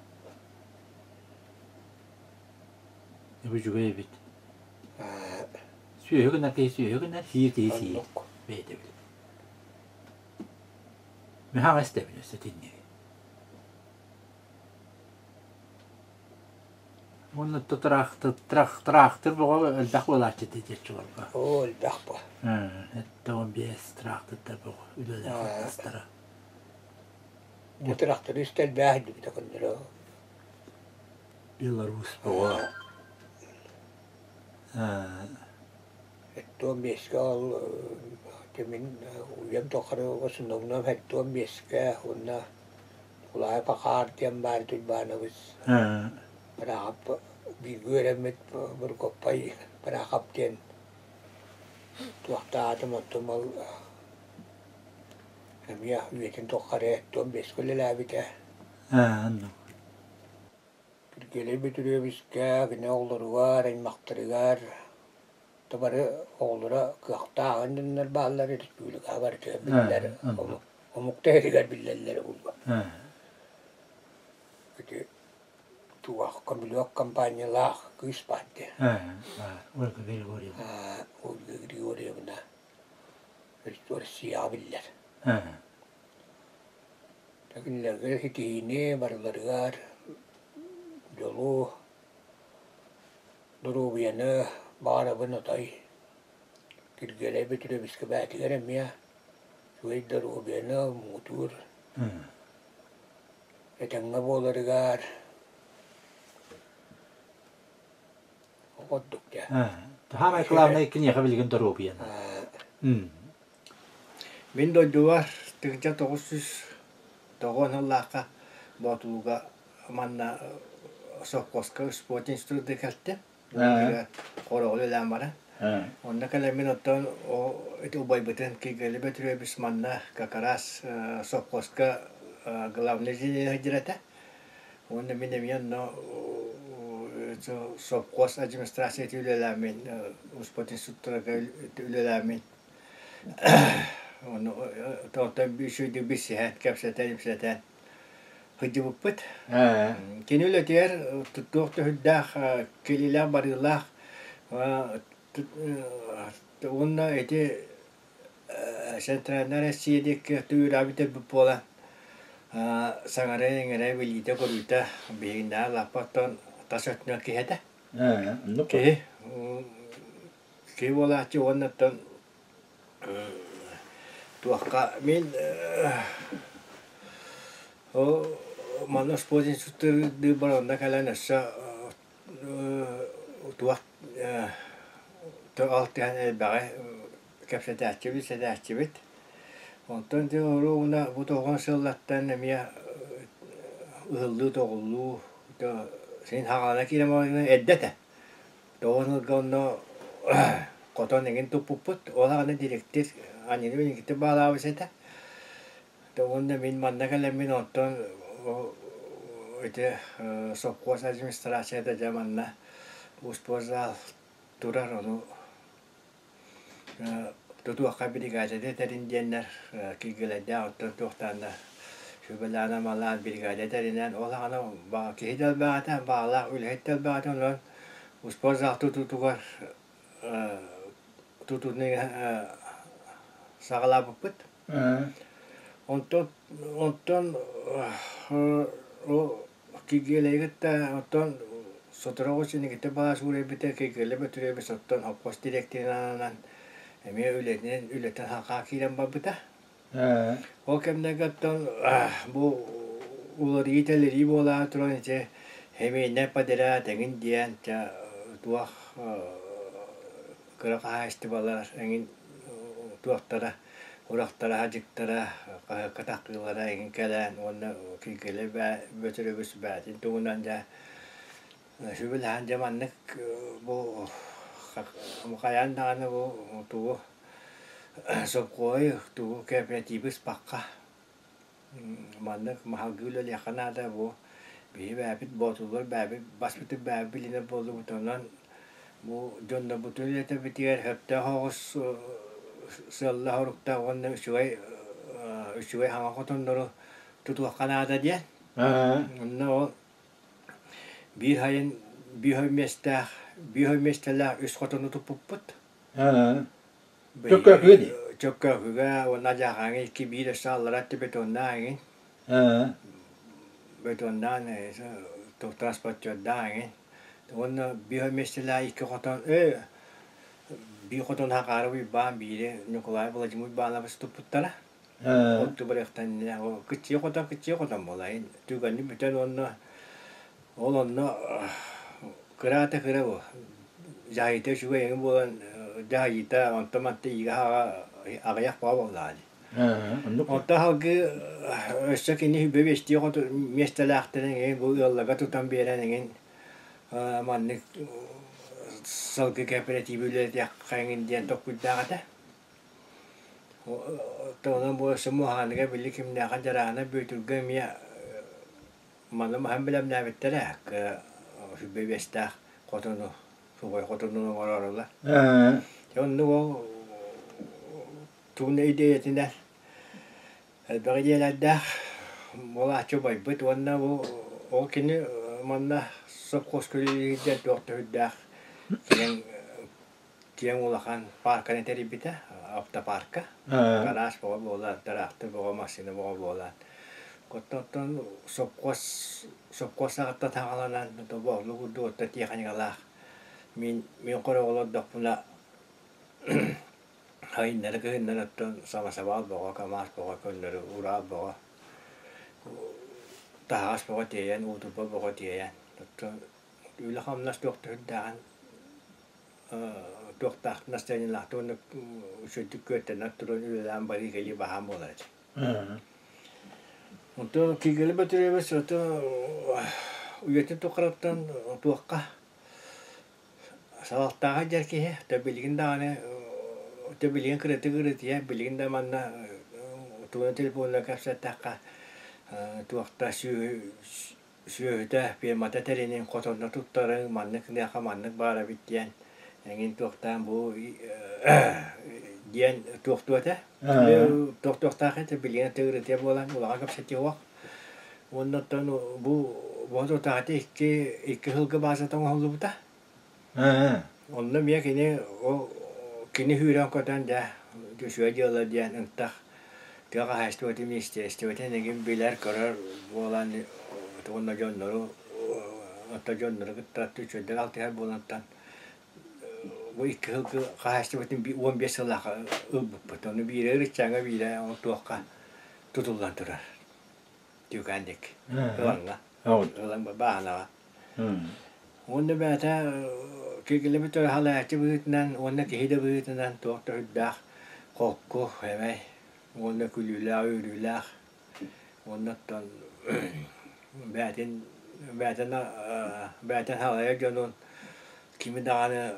Үчүгэй эбит. Сүөһү гынар киһи сүөһү гынар, сиир киһи сиир. Бэйэтэ билэр. Миһаҕа истэбин өссө итинниги. Уонна тыраахтыр бөҕө элбэх буолааччы диэччилэргэ. Оо, элбэх бу. 75 тыраахтырдар бөҕө үлэлээх хамнастара. Бу тыраахтыры үстэ элбээх дибитэ көннөрө. Беларусь бөҕө. Эттуом биэскэ ол мин уйам тухары основном эттуом биэскэ уонна Кулаайа Пахаар диэн баар Тюльбанович Бараахап бииргэ үөрэммит Бургоппай Бараахап диэн туохтаатым оттон ол эмиэ үйэтин тухары эттуом биэскэ үлэлээбитэ. Киргиэлэй Бөтүрүөбүскэ кини оҕолоругар, аймахтарыгар да бары оҕолоро кыахтаах дьоннор бааллар республикаҕа барытыгар биллэр омук да иһигэр биллэллэрэ буолуо. Ити туох көмүлүөк компаниялаах кыыс баар дии. Ольга Григорьевна. Ольга Григорьевна Россияҕа биллэр. Кинилэргэ ситиһиини барыларыгар дьолу, доруобуйаны баҕарабын отой. Киргиэлэй Бөтүрүөбүскэ бэйэтигэр эмиэ үчүгэй доруобуйаны муҥутуур этэҥҥэ буоларыгар ордук дьэ. Саамай главное киниэхэ билигин доруобуйаны. Мин дойдубар 1990 сыллаахха Боотулууга манна совхозка спорт института кэлтэ. Хороҕу үлэлээн баран. Онно кэлэммин оттон ити убайбытын Киргиэлэй Бөтүрүөбүс манна как раз совхозка главный инженер сылдьар этэ. Уонна мин эмиэ онно совхоз администрацията үлэлээммин, спорт инструктора үлэлээммин Ону оттон үчүгэйдик билсиһэн, кэпсэтэн-ипсэтэн сылдьыбыппыт. Кини үлэтигэр туох да сүрдээх кэлиилээх-барыылаах уонна ити Центральная Россия диэки үөрээбит эбит буолан саҥара-иҥэрэ, билиитэ-көрүүтэ биһигиннээҕэр лаппа оттон тас өттүнэн киһи этэ. Киһи Киһи буолааччы уонна оттон туохха мин ол манна спорт инструктор онно кэлэн өссө туох алтыһан элбэҕи кэпсэтээччибит, сэтээччибит. Онтон дьэ оруобуна бу тоҕон сыллартан эмиэ ыһыллыы-тоҕуллуу син хаҕалана киирэн эрдэ этэ. Тоҕо онно Хотон эҥин туппуппут. Ол аҕана дириэктир Анины Венедикты баалаабыт этэ. Уонна мин манна кэлэммин онтон ити сопхуос администрацията дьэ манна успуорзал турар ону тутуохха биригээдэни этэрин диэннэр киргилэйдээх оттон туохтаан да сүбэлээн-амалаан биригээдэ тэринэн ол аҕана киһи да элбэҕэ баҕалаах үлэһит да элбэҕэ онон успуорзал тутуутугар тутууну саҕалаабыппыт. Онтон онтон Киргиэлэйи кытта оттон сотору оҕус инникитэ баас уурайбыта Киргиэлэй Бөтүрүөбүс оттон холкуос дириэктэрин ананан эмиэ үлэтинэн үлэтин халҕаа киирэн барбыта. Ол кэмнэргэ оттон бу уларыйыы-тэлэрии буолаары туран ити химийнэй подряд эҥин диэн чэ туох кыра хаһаайыстыбалар эҥин туохтара урахтара хадьыктара хаһыакка таххыылара эҥин кэлэн уонна Киргиэлэй Бөтүрүөбүс бэйэтин туһунан дьэ сүбэлэһэн дьэ маннык бу хайаан даҕаны бу тугу сопхуоһу тугу кооперативы ыспакка Маннык маһалгыы үлэлиэххэ наада бу биһи бэйэбит боотуллар бэйэбит баспытын бэйэбит билинэр буоллубут онон бу дьоннорбутун үлэтэбитигэр сөптөөх оҕус сыаллаах-соруктаах уонна үчүгэй үчүгэй хаҥа хотоннору тутуохха наада диэн. Онно ол биир сайын биир миэстээх биир миэстэлээх үс хотону туппуппут. Чөккөөкүгэ дии. Чөккөөкүгэ уонна Дьааһааҥҥа икки биир өссө аллара өттө бетоннаах эҥин. Бетоннаан транспортердаах эҥин. Уонна биир миэстэлээх икки хотон биир хотон Хакааров Уйбаан, биири Ньукулай Владимир Уйбаанабыс туппуттара. Ол тубарыахтан кыччыы хотон кыччыы хотон буолайын. Түгэнни бүтэн уонна ол онно кыраата кыра бу. Дьаһайыыта үчүгэй эҥин буолан дьаһайыыта онтон манта иигэ-хаҕа аҕыйах баҕа буоллаҕа дии. Онтон салгыы өссө кини сүбэ биэстии хоту миэстэлээхтэрин эҥин бу ыалларга тутан биэрэн эҥин маннык салгыы кооперативы үлэлэтиэххэ эҥин диэн толкуйдаах этэ. Онон бу өссө Муоһааныга били кимнээхэ Дьараана Бүөтүргэ эмиэ Маны маһын бэлэмнээбиттэрэ сүбэ биэстээх хотону, сухой хотону оҥорорулар. Оннук ол тугун идиэйэтинэн элбэх идиэйэлэрдээх буолааччы убайбыт уонна бу ол кини манна сопхуоска үлэлиирдэн туох да сүрдээх киэҥ киэҥ улахан паарканы тэрийбитэ, автопарка. Гараж бөҕө буолан, тыраахтыр бөҕө, массыына бөҕө буолан. Оттон сопхуос сопхуос саҕаттан саҕаланан тобоҕлу курдук оттон тиэхиньикалаах мин мин хороҕол олордохпуна сайыннары кыһыннары оттон самосвал бөҕө, КамАЗ бөҕө көннөрү Урал бөҕө таһаҕас бөҕө тиэйэн, уутурба бөҕө тиэйэн оттон үлэ-хамнас туох да сүрдээҕин туохтаах настроениелаахтык уонна үчүгэйдик күөттэнэн туран үлэлээн барыы кэлии баһаам буолар этэ. Онтон Кигели Бөтүрүөбүс ото үйэтин тухарыттан туохха салалтааҕа дьэр киһи то билигин даҕаны то билигин кыратык ырытыйа билигин да манна тугунан телефонунан кэпсэттэххэ туохта сүөһү сүөһүтэ, фирмата тэринин хотонно туттарыҥ, маннык гыныахха маннык баар эбит диэн эҥин туохтаан бу диэн туохтуо этэ. Туохтуохтаах этэ билигин тыгырытыа буолан улахан кэпсэтии суох. Уонна оттон бу бу икки икки сылга баазата оҥоһуллубута. Онно эмиэ кини ол кини сүүрэн-көтөн дьэ үчүгэй дьыала диэн ынтах тыа хаһаайыстыбатын министиэристибэтин эҥин билэр-көрөр буолан уонна дьоннору оттон дьоннору кытта үчүгэйдик алтыһар буолантан бу икки сылгы хаһаайыстыбатын 15 сыллаахха ылбыппыт. Ону биирэ Ырыччааҥҥа, биирэ ол туохха тутуллан турар. Түүкээн диэки. Ылаҥҥа. Ылаҥ бааһынаҕа. Уонна бэйэтэ киргилэбит халааччы быһыытынан уонна киһи да быһыытынан туох да сүрдээх холку, эмэй уонна күлүүлээх, үөрүүлээх уонна оттон бэйэтин бэйэтин бэйэтин халайар дьонун кими даҕаны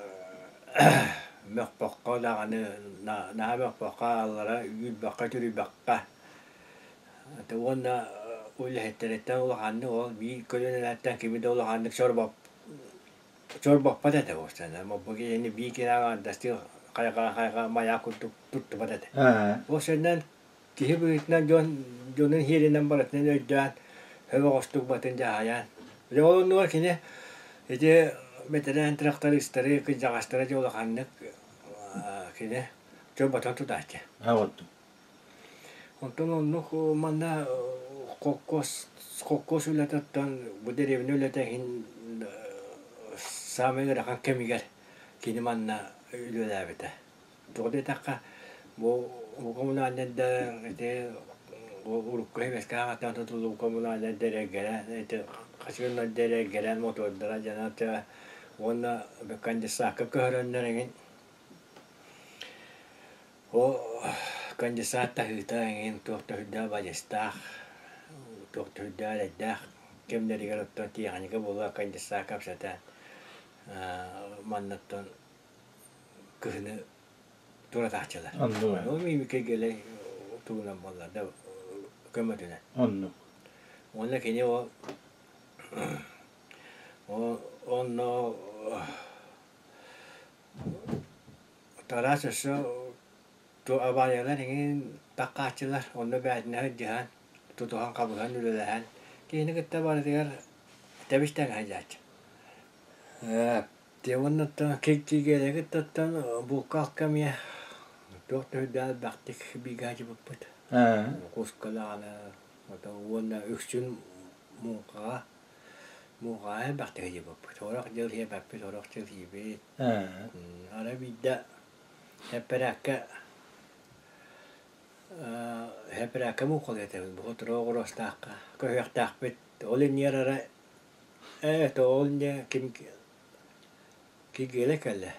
Мөхпөххө даҕаны наһаа мөхпөххө аллара үүрбэххэ-түрүйбэххэ уонна үлэһиттэриттэн улаханнык ол биир көлүөнэлэртэн кими да улаханнык чорбоппот этэ бу киһини биир киһи аҥаардастыы хайҕаа-хайҕаа майаа курдук туттубат этэ. Ол сиринэн киһи быһыытынан дьон дьонун иһиэринэн барытынан өйдөөн өбөҕөстүк батын дьаһайан дьэ ол оннугар кини ити бэтэрээн трактористары кырдьаҕастары дьэ улаханнык кини чорботон тутааччы. Онтон оннук манна холкуос холкуос үлэтиттэн бу дэриэбинэ үлэтэ иһин саамай ыарахан кэмигэр кини манна үлэлээбитэ. Тоҕо диэтэххэ, бу коммунальнайдар ити урукку сэбиэскэй аҕаттан тутуллубут коммунальнайдар эргэрэн ити хачыгыннардар эргэрэн мотуордара дьаната уонна конденсакка көһөрөннөр эҥин Ол конденсат таһыыта эҥин туох да сүрдээх бадьыыстаах, туох да сүрдээх эрэйдээх кэмнэригэр оттон тиэхиньикэ буолуо конденсат кэпсэтэн маннаттан кыһыны туратааччылар. Оннук. Ол миимикэ тугунан буолла да көмөтүнэн. Оннук. Уонна кини ол онно Тараас өссө абаайалар эҥин таххааччылар, онно бээтинэ сылдьыһан, тутуһан-хабыһан үлэлэһэн, киһини кытта барытыгар тэбис-тэҥ сылдьааччы. Ээ, уонна кииргэлэри кыттаттан булка-алка эмиэ туох да үрдээх элбэхтик бииргэ сылдьыбыппыт. Куска даҕаны уонна үксүн муҥхаҕа муҥхаҕа элбэхтик сылдьыбыппыт. Сорох дьыл сиэбэппит, сорох дьыл сиибит. Арай биирдэ эппэрээккэ эппэрээккэ муҥхалыы этэбин бу сотору оҕуруостаахха көһүөхтээхпит ол иннигэр арай ээ то ол инньэ ким киргиэлэ кэллэ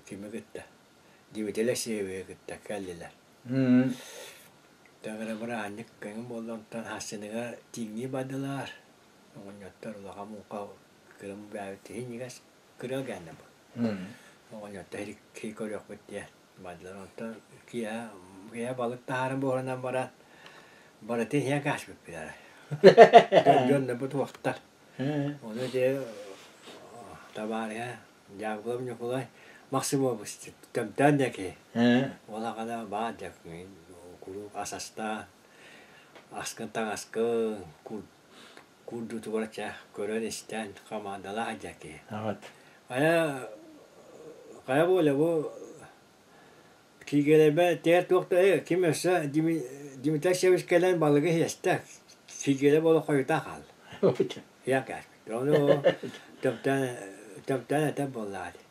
кими кытта Дмитрий Алексеевиһы кытта кэллилэр Тэҥэрэ бырааһынньык көҥүл буолла онтон хассыныга тииҥнии бардылар оҕонньоттор улахан муҥха кырым бээбит иһинньигэс кырыа гэннэ бу. Оҕонньоттор киһи көрүөхпүт диэн бардылар. Онтон киэһэ киэһэ балык таһааран буоранан баран барытын иһэн кээспиппит арай. Дьон бу туохтар. Ону ити табаарыһа Дьаакылап Ньукулай Максимович төмтөөн да киһи. Ол аҕана баар дьэ куруук ас астаан, аскын таҥаскын курдутугар чэ көрөн-истэн хамаандалаах дьэ киһи. Хайа хайа буола бу кииргэлэрбэ тээр туох да ким өссө Дмитрий Алексеевич кэлэн балыгы иһиэстэ кииргэлэ буола хойутаа хаалла. Ийэ кээспит. Ону төптөөн төптөөн этэр буоллаҕа дии.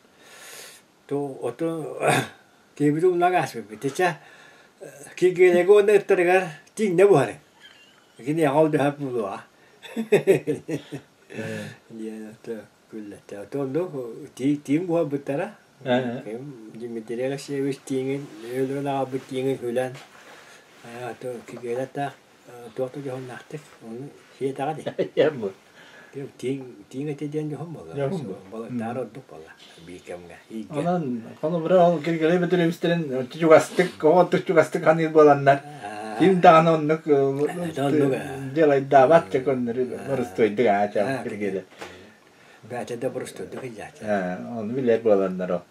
Оту киһибит умнан ааспыппыт. Ичэ кииргэлэгэ уонна ыттарыгар тииҥнэ буһарыҥ. Киниэхэ ол дөһөп буолуоҕа. Диэн күллэттэ. Оннук тииҥ буһарбыттара. Дмитрий Алексеевич тииҥин өлөрөн аҕалбыт тииҥин күлэн кииргэлэттээх туох да дьоһуннаахтык ону сиэтэҕэ дии. Тииҥ тииҥ этэ диэн дьоһун буолла. Балыктаар ордук буолла биир кэмҥэ. Онон холобура ол Киргилэй Бөтүрүөбүстэрин чугастык, оҕо чугастык ханыыр буоланнар ким даҕаны оннук дьалайдаабат да көннөрү борустуойдук аача Киргилэй. Бээтэ да борустуойдук илдьээччи. Ону билэр буоланнар ол.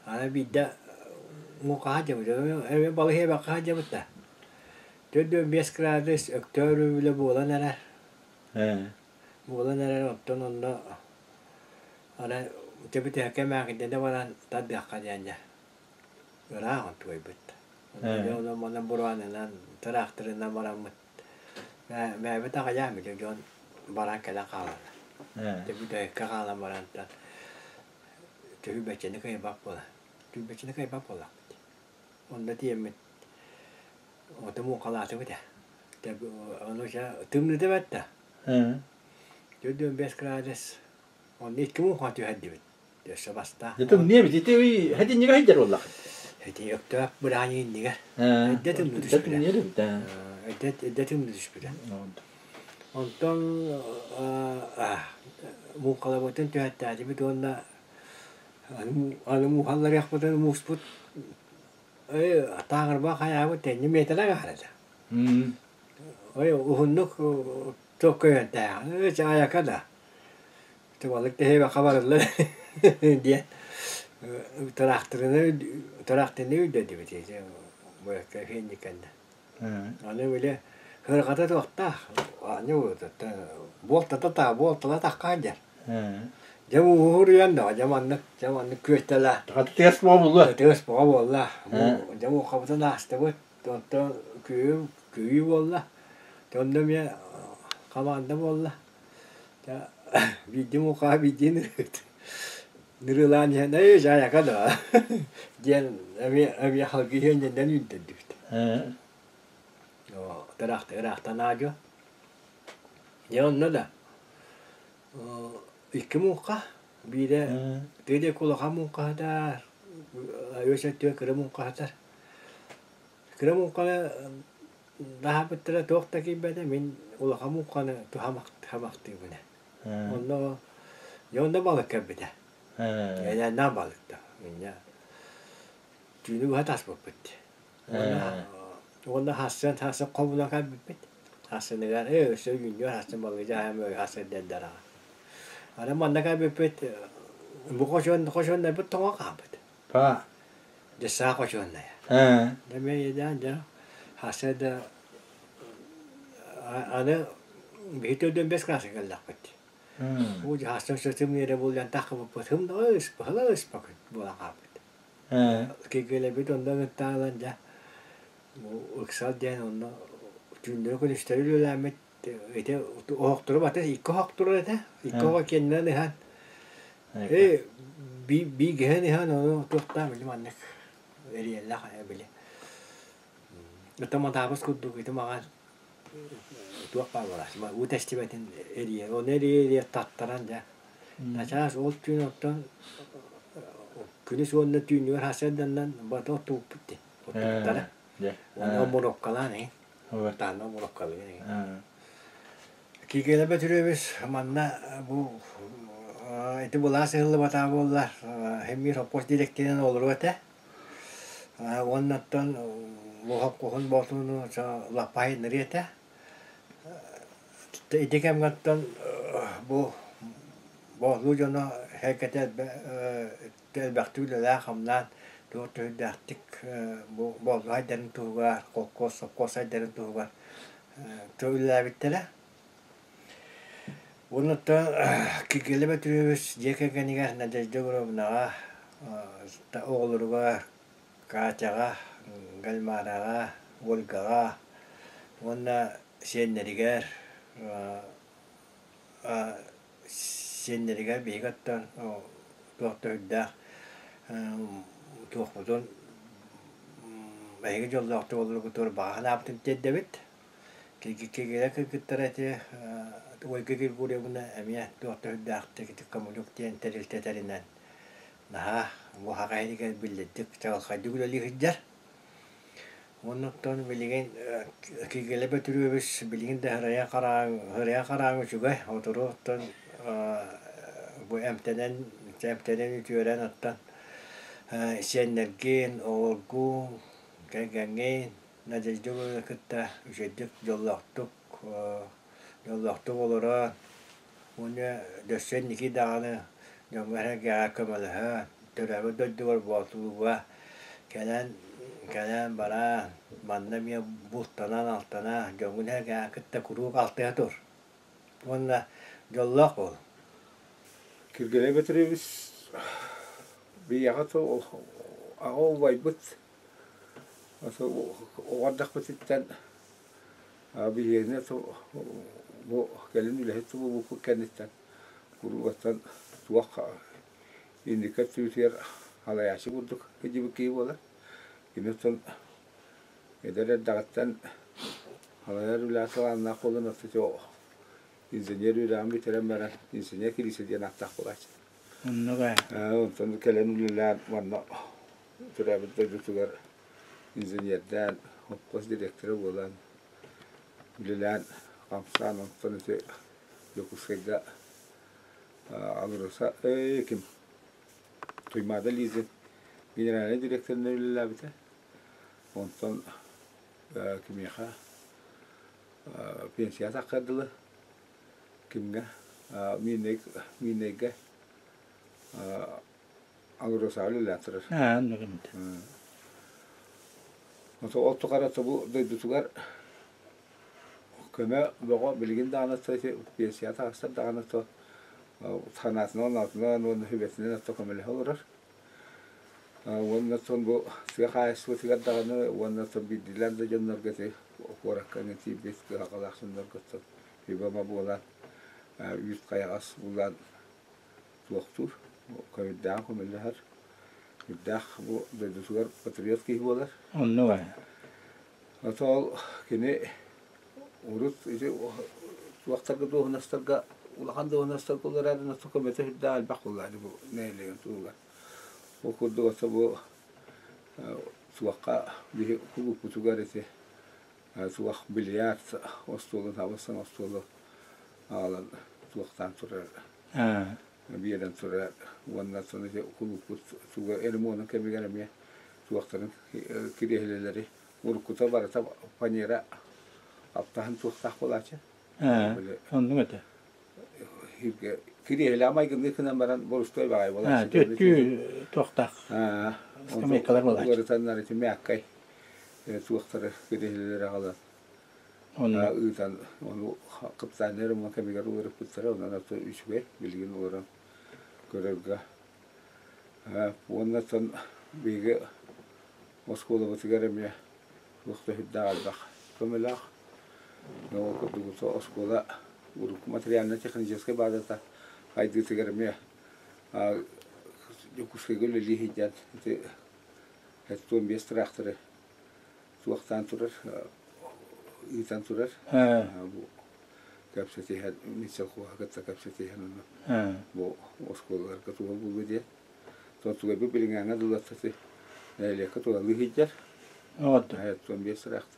Аны биирдэ муҥхаһа дьабыт, эбэ балыһы эбэххэ дьабыт да. 45 градус өктөөр үлэ буолан эрэр. Буолан эрэр, оттон онно арай тэбитэһэккэ мээкиддэнэ баран тардыахха диэн дьэ ыраах онтугайбыт. Онон манан бураанынан, тыраахтырынан бараммыт мээбит аҕыйаан били дьон баран кэлэн хаалаллар. Тэбитэһэккэ хаалан барантан түһүбэччэни кыайбат буола. Түһүбэччэни кыайбат буоллахпыт. Онно тиийэммит ото муҥхалаатыбыт ээ. Ону чэ тымныыта бэрт да. 45 градус. Онно икки муҥха түһэрдибит. Өссө бастаах. Дьэ тымныы эбит. Ити хэтиннигэ сылдьар буоллаххыт. Ити өктөөп быраан иннигэр. Эрдэ тымныы түспүтэ. Эрдэ тымныы түспүтэ. Онтон муҥхалабытын түһэртээтибит уонна Аны мууһалларыахпытын мууспут тааҕырба хайаабыт тэнньи миэтэрэ аҥаарата. Ой уһуннук туох көйөнтөөх айака да балык тэһиэбэххэ барыллар диэн тыраахтырыны тыраахтырыны үрдэрдибит фенникэннэ. Аны били сырҕата туохтаах аанньа буолтата таа буолтала таххаан дьэр. Дьэ ууһуруйан да дьэ маннык дьэ маннык күөстэлээ. Тыас буола буолла. Тыас буола буолла. Дьэ муохабытын аастыбыт. Онтон күүһүм күүһүү буолла. Онно эмиэ хамаанда буолла. Биирдии муҥхаҕа биирдии нырыыт. Нырыылаан иһэн «Эй, дьаайака да» диэн эмиэ эмиэ халгыы иһэн үүнтэрдибит. Ыраахта ыраахтан аадьуо. Дьэ онно да икки муҥха биирэ тыа диэки улахан муҥхаһытар, үөс өттүгэр кыра муҥхаһытар. Кыра муҥханы Наһаабыттара туох да киирбэтэ, мин улахан муҥханы туһамахтыыбын. Онно дьэ онно балык кэлбитэ. Эйээннээх балык да. Инньэ түүнү быһа таспыппыт. Уонна уонна хассан хассан хомуна кэлбиппит. Хассыныгар ээ өссө үүннүөр хассын балыгы дьаһайам хассын дэннэр аҕа. Аны манна кэлбиппит бу хочуон хочуоннарбыт тоҥо хаалбыт. Па. Дьэ саа хочуоннайа. Дьэ мэйидээн дьэ хасса да аны биһи төрдүөн бэс класска кэллэхпит. Уу дьэ хасса сытым эрэ буллан таххыбыппыт хым да ыспахала ыспакыт буолан хаалбыт. Киргилэбит онно ыттаалан дьэ ыксал диэн онно түүннэри күнүстэри үлэлээммит ити оһохтору бата икки оһох турар этэ. Икки оһох кэннинэн ыһан Ээ бииргэһэн иһэн ону туохтаах били маннык эрийэллэх ээ били ото матаабыс курдук ити маҕан туох баар буолааччы уу тэстибэтин эрийэр ону эрийэ-эрийэ таттаран дьэ начаас ол түүн оттон күнүс уонна түүнүгэр сарсыарданнан бата оттубуппут дии оттубуттара уонна муропкалаан эҥин таанна муропкалыыр эҥин Киикэлэ Бөтүрүөбүс манна бу ити былаас ыһыллыбатаҕа буоллар син биир сопхуос дириэктэринэн олоруо этэ. Уонна оттон бу сопхуоһун боотуну лаппа айанныырыа этэ. Ити кэмҥэ оттон бу боотулуу дьоно сэргэтэ элбэхтик үлэлээн-хамнаан туох төһүрдээхтик бу боотулуу айдарын туһугар, холкуос, сопхуос айдарын туһугар Үлэлээбиттэрэ. Уонна оттон Киргиэлэ Бөтүрүөбүс дьиэ кэргэнигэр Надежда Егоровнаҕа, оҕолоругар Катяҕа, Гальмараҕа, Ольгаҕа уонна сиэннэригэр сиэннэригэр биһиги оттон туох да үрдээх туохпутун эһиги дьоллоохтук олороргутугар баҕа санаабытын тиэрдэбит. Киргиэрэ кыргыттара ити Ольга Григорьевна эмиэ туох да үрдээхтик ити Коммунюк диэн тэрилтэ тэринэн наһаа бу саха иһигэр биллэрдик чаҕылхайдык үлэлии сылдьар. Уонна оттон билигин Киргиэлэ Бөтүрүөбүс билигин да һырайа хараҥ һырайа хараҥ үчүгэй сотору оттон бу эмтэнэн эмтэнэн үтүөрэн оттон сиэннэргин, оҕолоргун, кэргэҥҥин Надежда кытта үчүгэйдик дьоллоохтук дьоллоохтук олорон уонна өссө инники даҕаны дьоҥҥо-сэргэҕэ көмөлөһөн, төрөөбүт дойдугар Боотулууга кэлэн кэлэн баран манна эмиэ бултанан-алтанан дьоҥҥун-сэргэҕин кытта куруук алтыһа тур уонна дьоллоох буол. Киргиэлэй Петрович биһиэхэ аҕа убайбыт оҕо эрдэхпититтэн Биһиэнэ бу кэлин үлэһит буолбуппут кэнниттэн куруугаттан туох инники өттүбүтүгэр салайааччы курдук сылдьыбыт киһи буолар. Кини оттон эдэр эрдэҕиттэн салайар үлэҕэ талааннаах буолан оттон инженер үөрэҕин бүтэрэн баран инженер Кириисэ диэн ааттаах буолааччы. Оннук ээ. Онтон кэлэн үлэлээн манна төрөөбүт дойдутугар инженердээн, холкуос дириэктэрэ буолан үлэлээн хамсаан онтон ити Дьокуускайга АЛРОСА ким Туймаада Лизин генеральнай директорынан үлэлээбитэ. Онтон кимиэхэ пенсия таххар дылы кимҥэ Миинэйгэ Алросаҕа үлэлээн турар. Ол тухары бу дойдутугар көмө бөҕө билигин даҕаны пенсия таҕыстар даҕаны то санаатынан оноотунан уонна сүбэтинэн отто көмөлөһө олорор. Уонна оттон бу тыа хаһаайыстыбатыгар даҕаны уонна оттон биирдиилээн да дьоннорго ити куоракка эмиэ тиийбит кыһалҕалаах дьоннорго оттон сүбэ-ама буолан үүт хайаҕас булан туохтуур, көмүрдээҕин көмөлөһөр, үрдээх бу дойдутугар патриот киһи буолар. Оннук ээ. Ото ол кини урут ити туохтарга дуоһунастарга улахан дуоһунастарга олорор ото көмөтө сүрдээх элбэх буолла бу нэһилиэгин туһугар. Ол курдук ото бу туохха биһи кулууппутугар ити туох бильярд остуолун хабыс остуолу аҕалан туохтаан турар биэрэн турар уонна ити кулууппут туга ремонун кэмигэр эмиэ туохтарын кириэһилэлэри уруккута барыта фанера аптаһын туохтаах буолааччы. Оннук этэ. Кириэһилэ майгынныы гынан баран борустуой баҕайы буолааччы. Түөттүү туохтаах скамейкалар буолааччы. Уларытаннар ити мяккай туохтары кириэһилэлэри аҕалан ыытан ону капитальнай ремонт кэмигэр уларыппыттара онон ото үчүгэй билигин олорон көрөргө уонна оттон биһиги оскуолабытыгар эмиэ туох да сүрдээх элбэх көмөлөөх ол курдук оскуола урукку материально-техническай базата хайдыытыгар эмиэ Дьокуускайга үлэлии сылдьан ити 75 тыраахтары суохтаан турар, ыытан турар. Бу кэпсэтиһэн, Минсельхоһа кытта кэпсэтиһэн онно бу оскуолаларга туһа буолуо диэн. Тотугайбы билиҥээҥҥэ дылаттаты нэһилиэккэ туһалыы сылдьар. Оттон биэс ыраахта.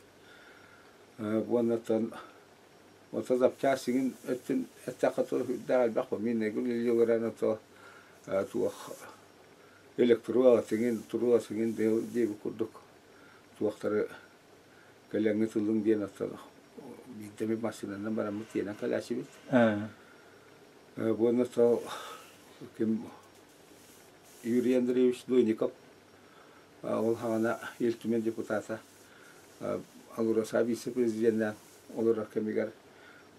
Уоннаттан ото запчаас сигин өттүн эттэххэ үрдээх элбэх бу. Мин нэгүл илиилэрэн ото туох электро сигин туруа сигин диэби курдук туохтары кэлэҥҥи тыллыҥ диэн оттон биирдэ эмит массыынанан бараммыт тиэнэн кэлээччибит. Уонна сол ким Юрий Андреевич Дойников ол хаҕана Ил Түмэн депутата АЛРОСА вице-президенинэн олорор кэмигэр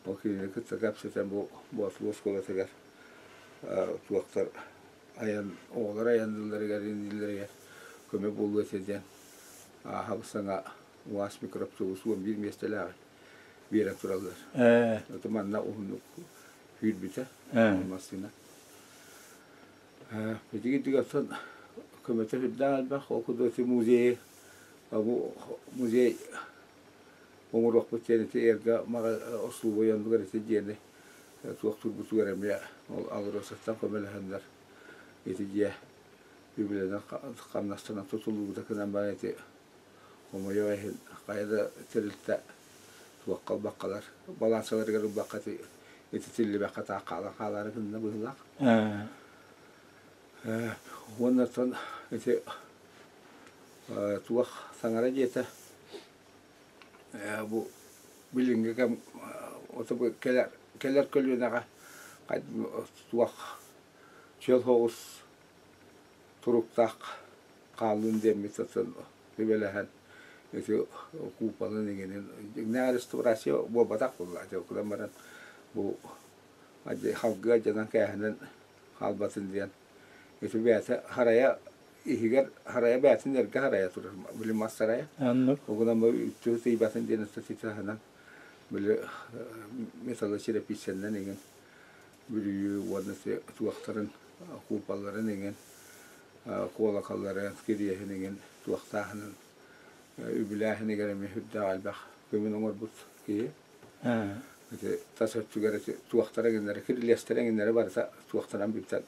ол кинини кытта кэпсэтэн бу Боотулуу оскуолатыгар туохтар айан оҕолор айанныылларыгар иннилэригэр көмө буолуо этэ диэн ааһабыт саҥа УАЗ микроавтобус 11 миэстэлээҕи биэрэн тураллар. Это манна уһуннук күүрбүтэ массыына. Билигин оттон көмөтө сүрдээх элбэх. Ол курдук ити музейы бу музей оҥоруохпут диэн ити эргэ остулубуой оннугар ити дьиэни туох турбутугар эмиэ ол АЛРОСАттан көмөлөһөннөр ити дьиэ үбүлэнэн хамнастанан тутуллубута гынан баран ити хомойуох иһин хайа да тэрилтэ туохха ылбаккалар балансаларыгар ылбакка ити ититиллибэххэ таах хаалан хаалаары гынна быһыылаах. Уонна оттон ити туох таҥара дьиэтэ бу билиҥҥи кэм ото бу кэлэр кэлэр көлүөнэҕэ туох чөл соҕус туруктаах хааллын диэммит оттон сүбэлэһэн ити куупалын иҥинин дьиҥнээх реставрация буолбатах буолла дьэ баран бу халгыы алдьанан кээһэнэн хаалбатын диэн ити бэйэтэ харайа иһигэр харайа бэйэтин эргэ харайа турар били мас сарайа ол гынан бу үттү тыйбатын диэн ыстатыйатынан били металлочерепицэннэн иҥин бүрүйүү уонна туохтарын куупалларын иҥин куолакалларын кириэһин иҥин туохтааһынын үбүлээһинигэр эмиэ сүрдээх элбэх көмүн оҥорбут киһи ити тас өттүгэр ити туохтара иҥиннэрэ кирилиэстэрэ иҥиннэрэ барыта туохтанан бүтэн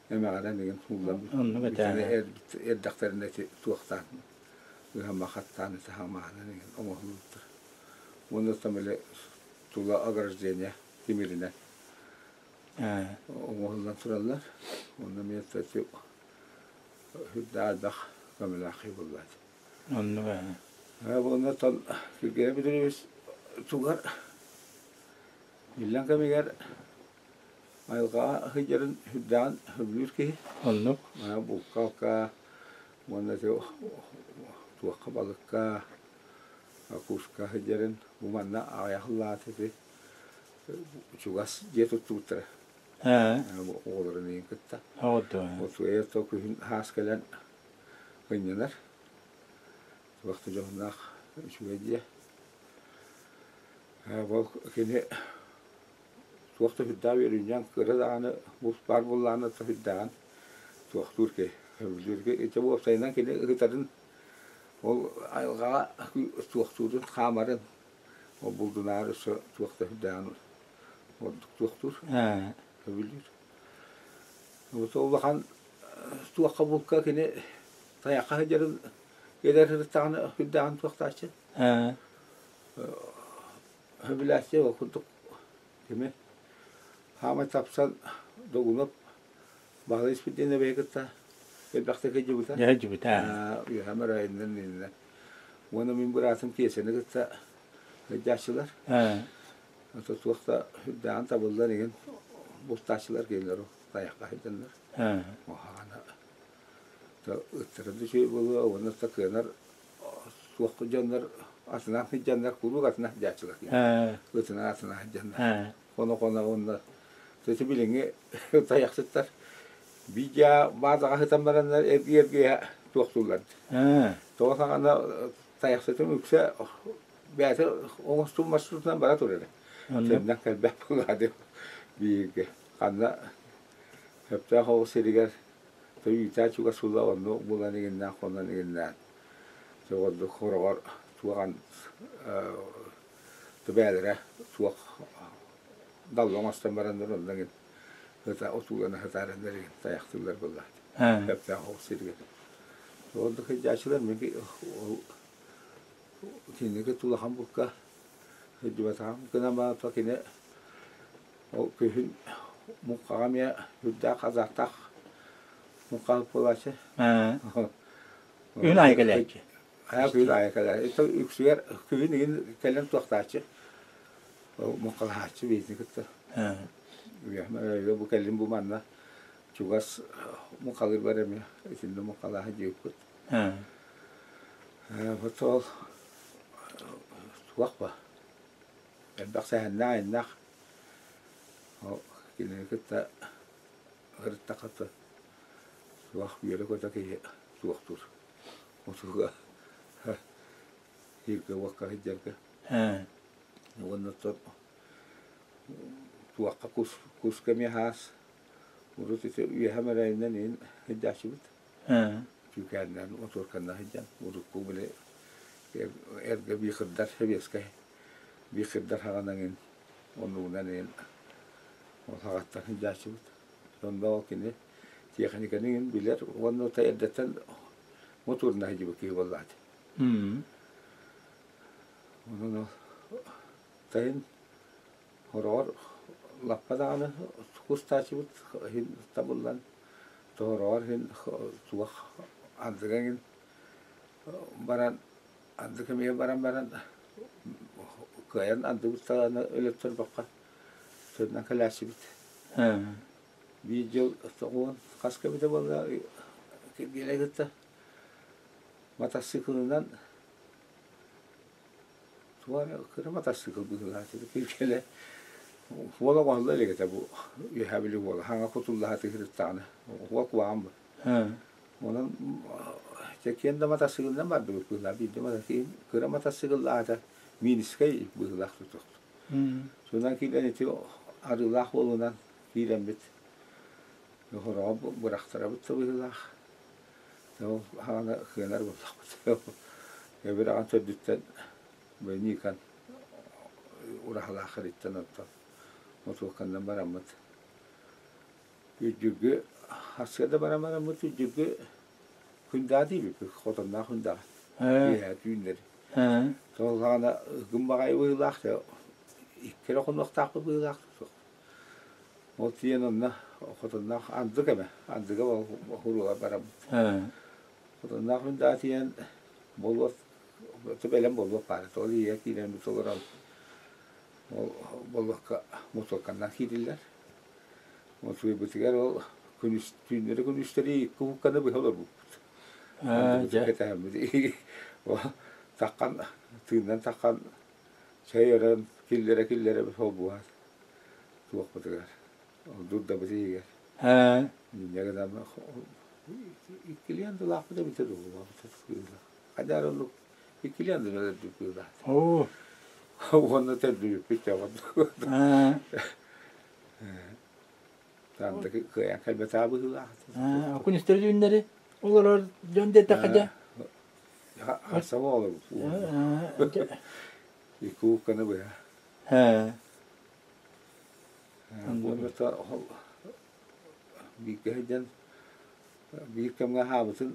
эмэҕирэн игин ууллан эрдэхтэринэ ити туохтаан ыһама хаттаан ити хаҥмаһынан игин оҥоһуллубуттар уонна оттон били тула ограждение тимиринэн оҥоһуллан тураллар. Онно эмиэ Үрдээх элбэх көмөлөөх киһи буоллаат. Оннук ээ. Уонна Киргиэлэй Петрович тугар иллэҥ кэмигэр айылҕаҕа сылдьарын сүрдээҕин сөбүлүүр киһи. Оннук. Булка-алка уонна туохха балыкка, куска сылдьарын бу манна аҕыйах сыллааҕыта ити чугас дьиэ туттубуттара. Оҕолорун иһин кытта. Отуйа күһүн хаас кэлэн ынньанар. Туох да дьоһуннаах үчүгэй дьиэ. Ол кини туох да сүрдээх үөрүнньэҥ, кыра даҕаны булт баар буоллаҕына да сүрдээҕин туохтуур киһи. Сөбүлүүр ити уопсайынан кини ыһытарын ол айылҕаҕа туохтуурун, хаамарын ол булдунааҕар өссө туох да сүрдээҕин ордук туохтуур, сөбүлүүр. Улахан туохха булка кини тайахха сылдьарын эдэр сырыттаҕына сүрдээҕин туохтааччы. Сөбүлээччи ол курдук кими хаамай тапсан Догунов Баһылай Испирдиэнэбиһи кытта элбэхтик сылдьыбыта. Сылдьыбыта. Үөһэ Мөрөөйүнэн иннинэ. Уонна мин быраатым Киэсэни кытта сылдьааччылар. Ото туох да үрдээҕин табыллан игин бултааччылар кинилэр тайахха сылдьаннар. Оһаҕана ыттара да үчүгэй буолуо уонна да кыанар суох дьоннор атынан сылдьаннар куруук атынан сылдьааччылар ытынан атынан сылдьаннар хоно-хоно уонна ити билиҥҥи тайахсыттар биир баазаҕа сытан бараннар эргийэ-эргийэ туохтууллар тоҕо саҕана тайахсытым үксэ бэйэтэ оҥостуу маршрутунан бара турар сэмнэх кэлбэт буолаады бииргэ ханна сөптөөх оҕус сиригэр Төйүүтээ чугас була онну булан игиннээн хонон игиннээн соҕурдук хороҕор туоҕан түбээлэрэ суох далла оҥостон бараннар онно игин ыта отуулана сытаараннар игин тайахтыыллар буоллаат сөптөөх оҕус сиригэр ордук сылдьааччылар мин ол кинигэ улахан булка сылдьыбатаҕым гынан баран кини Ол күһүн муҥхаҕа эмиэ үрдээх азааттаах муҥхаһыт буолааччы. Күһүн аайы кэлээччи. Аа күһүн аайы кэлээччи. Үксүгэр күһүн игин кэлэн туохтааччы. Ол муҥхалаһааччы биһигини кытта. Бу кэллим бу манна чугас муҥхалыыр бар эмиэ итиннэ муҥхалааһы дьиэппит. Вот ол туох ба элбэх сэһэннээх айаннаах Ол кинини кытта ырыттахха суох үөрэ-көтө киһи суохтуур. Отууга сиргэ-уокка сылдьарга. Уонна туохха кус куска эмиэ хаас урут ити үөһэ мөрөөйүнэн иһин сылдьааччыбыт. Түүкээннээн отуорканнан сылдьан урукку били эргэ быыкырдар сэбиэскэй быыкырдар хаҕынан иһин оннугунан иһин ол хаҕаттан сылдьааччыбыт. Онно ол кини тиэхиникэни иһин билэр уонна эрдэттэн мотуорунан сылдьыбыт киһи буоллаҕа дии. Онон ол сайын хороҕор лаппа даҕаны кустааччыбыт иһин табыллан тоһороҕор иһин туох ардыга иһин баран Анды кэмигэр баран баран кыайан андыбыт саҕана өлөттөрбөххө сөрүнэн кэлээччибит. Биир дьыл тоҕуон хас кэбитэ буолла киргиэлэй кытта матассыыкылынан туох эрэ кыра матассыыкыл быһыылаах этэ киргиэлэй уола оҥоһулла илик этэ бу үөһээ Бүлүү уола хаҥа кутуллаһа тыһырыттаҕына уол куһаҕан бу Онон чэкиэн да матассыгылынан бардыбыт быһыылаах. Биирдэ матассыгыл кыра матассыгыллаата Минскэй быһыылаах тутуохпут. Сонан киирэн ити арыылаах уолунан киирэммит хороҕо бырахтарабыт да быһыылаах. Ол хаана кыанар буоллахпыт. Эбирэҕин төрдүттэн Никон ураһалаах ириттэн оттон мотуокканнан бараммыт Үрдүргү сарсыарда баран бараммыт үрдүргү күндаа диибиппит, хотонноох күндаа. Киэһэ түүннэри. Сол саҕана ыгым баҕайы быһыылаах, икки эрэ хонуохтаахпыт быһыылаах. Ол тиийэн онно Хотонноох анды кэмэ, андыга хоруола бараммыт. Хотонноох мин да тиийэн болуот бэлэм болуот баара. Ол ийэ киирэн бит олорон ол болуокка мотуокканнан киириллэр. Мотуйбутугар ол күнүс түүннэри күнүстэри икки уһукканы быһа олорбуппут. Кэтэһэммит. Ол таххан тыыннан таххан чэй өрөн киллэрэ-киллэрэ холбуһан туохпутугар дурдабыт иһигэр. Инньэ гынан иккилиэн дылаахпыт эбитэ дуу хайдаар оннук иккилиэн дылы өлөрдүк быылаат. Уонна төрдүбүппүт Таанда кыайан кэлбэтэ быһыылаах. Күнүстэри түүннэри олорор дьон диэтэххэ дьэ. Хасаба олорбут. Икки уукканы быһа. Уонна бииргэ сылдьан биир кэмҥэ аһаабытын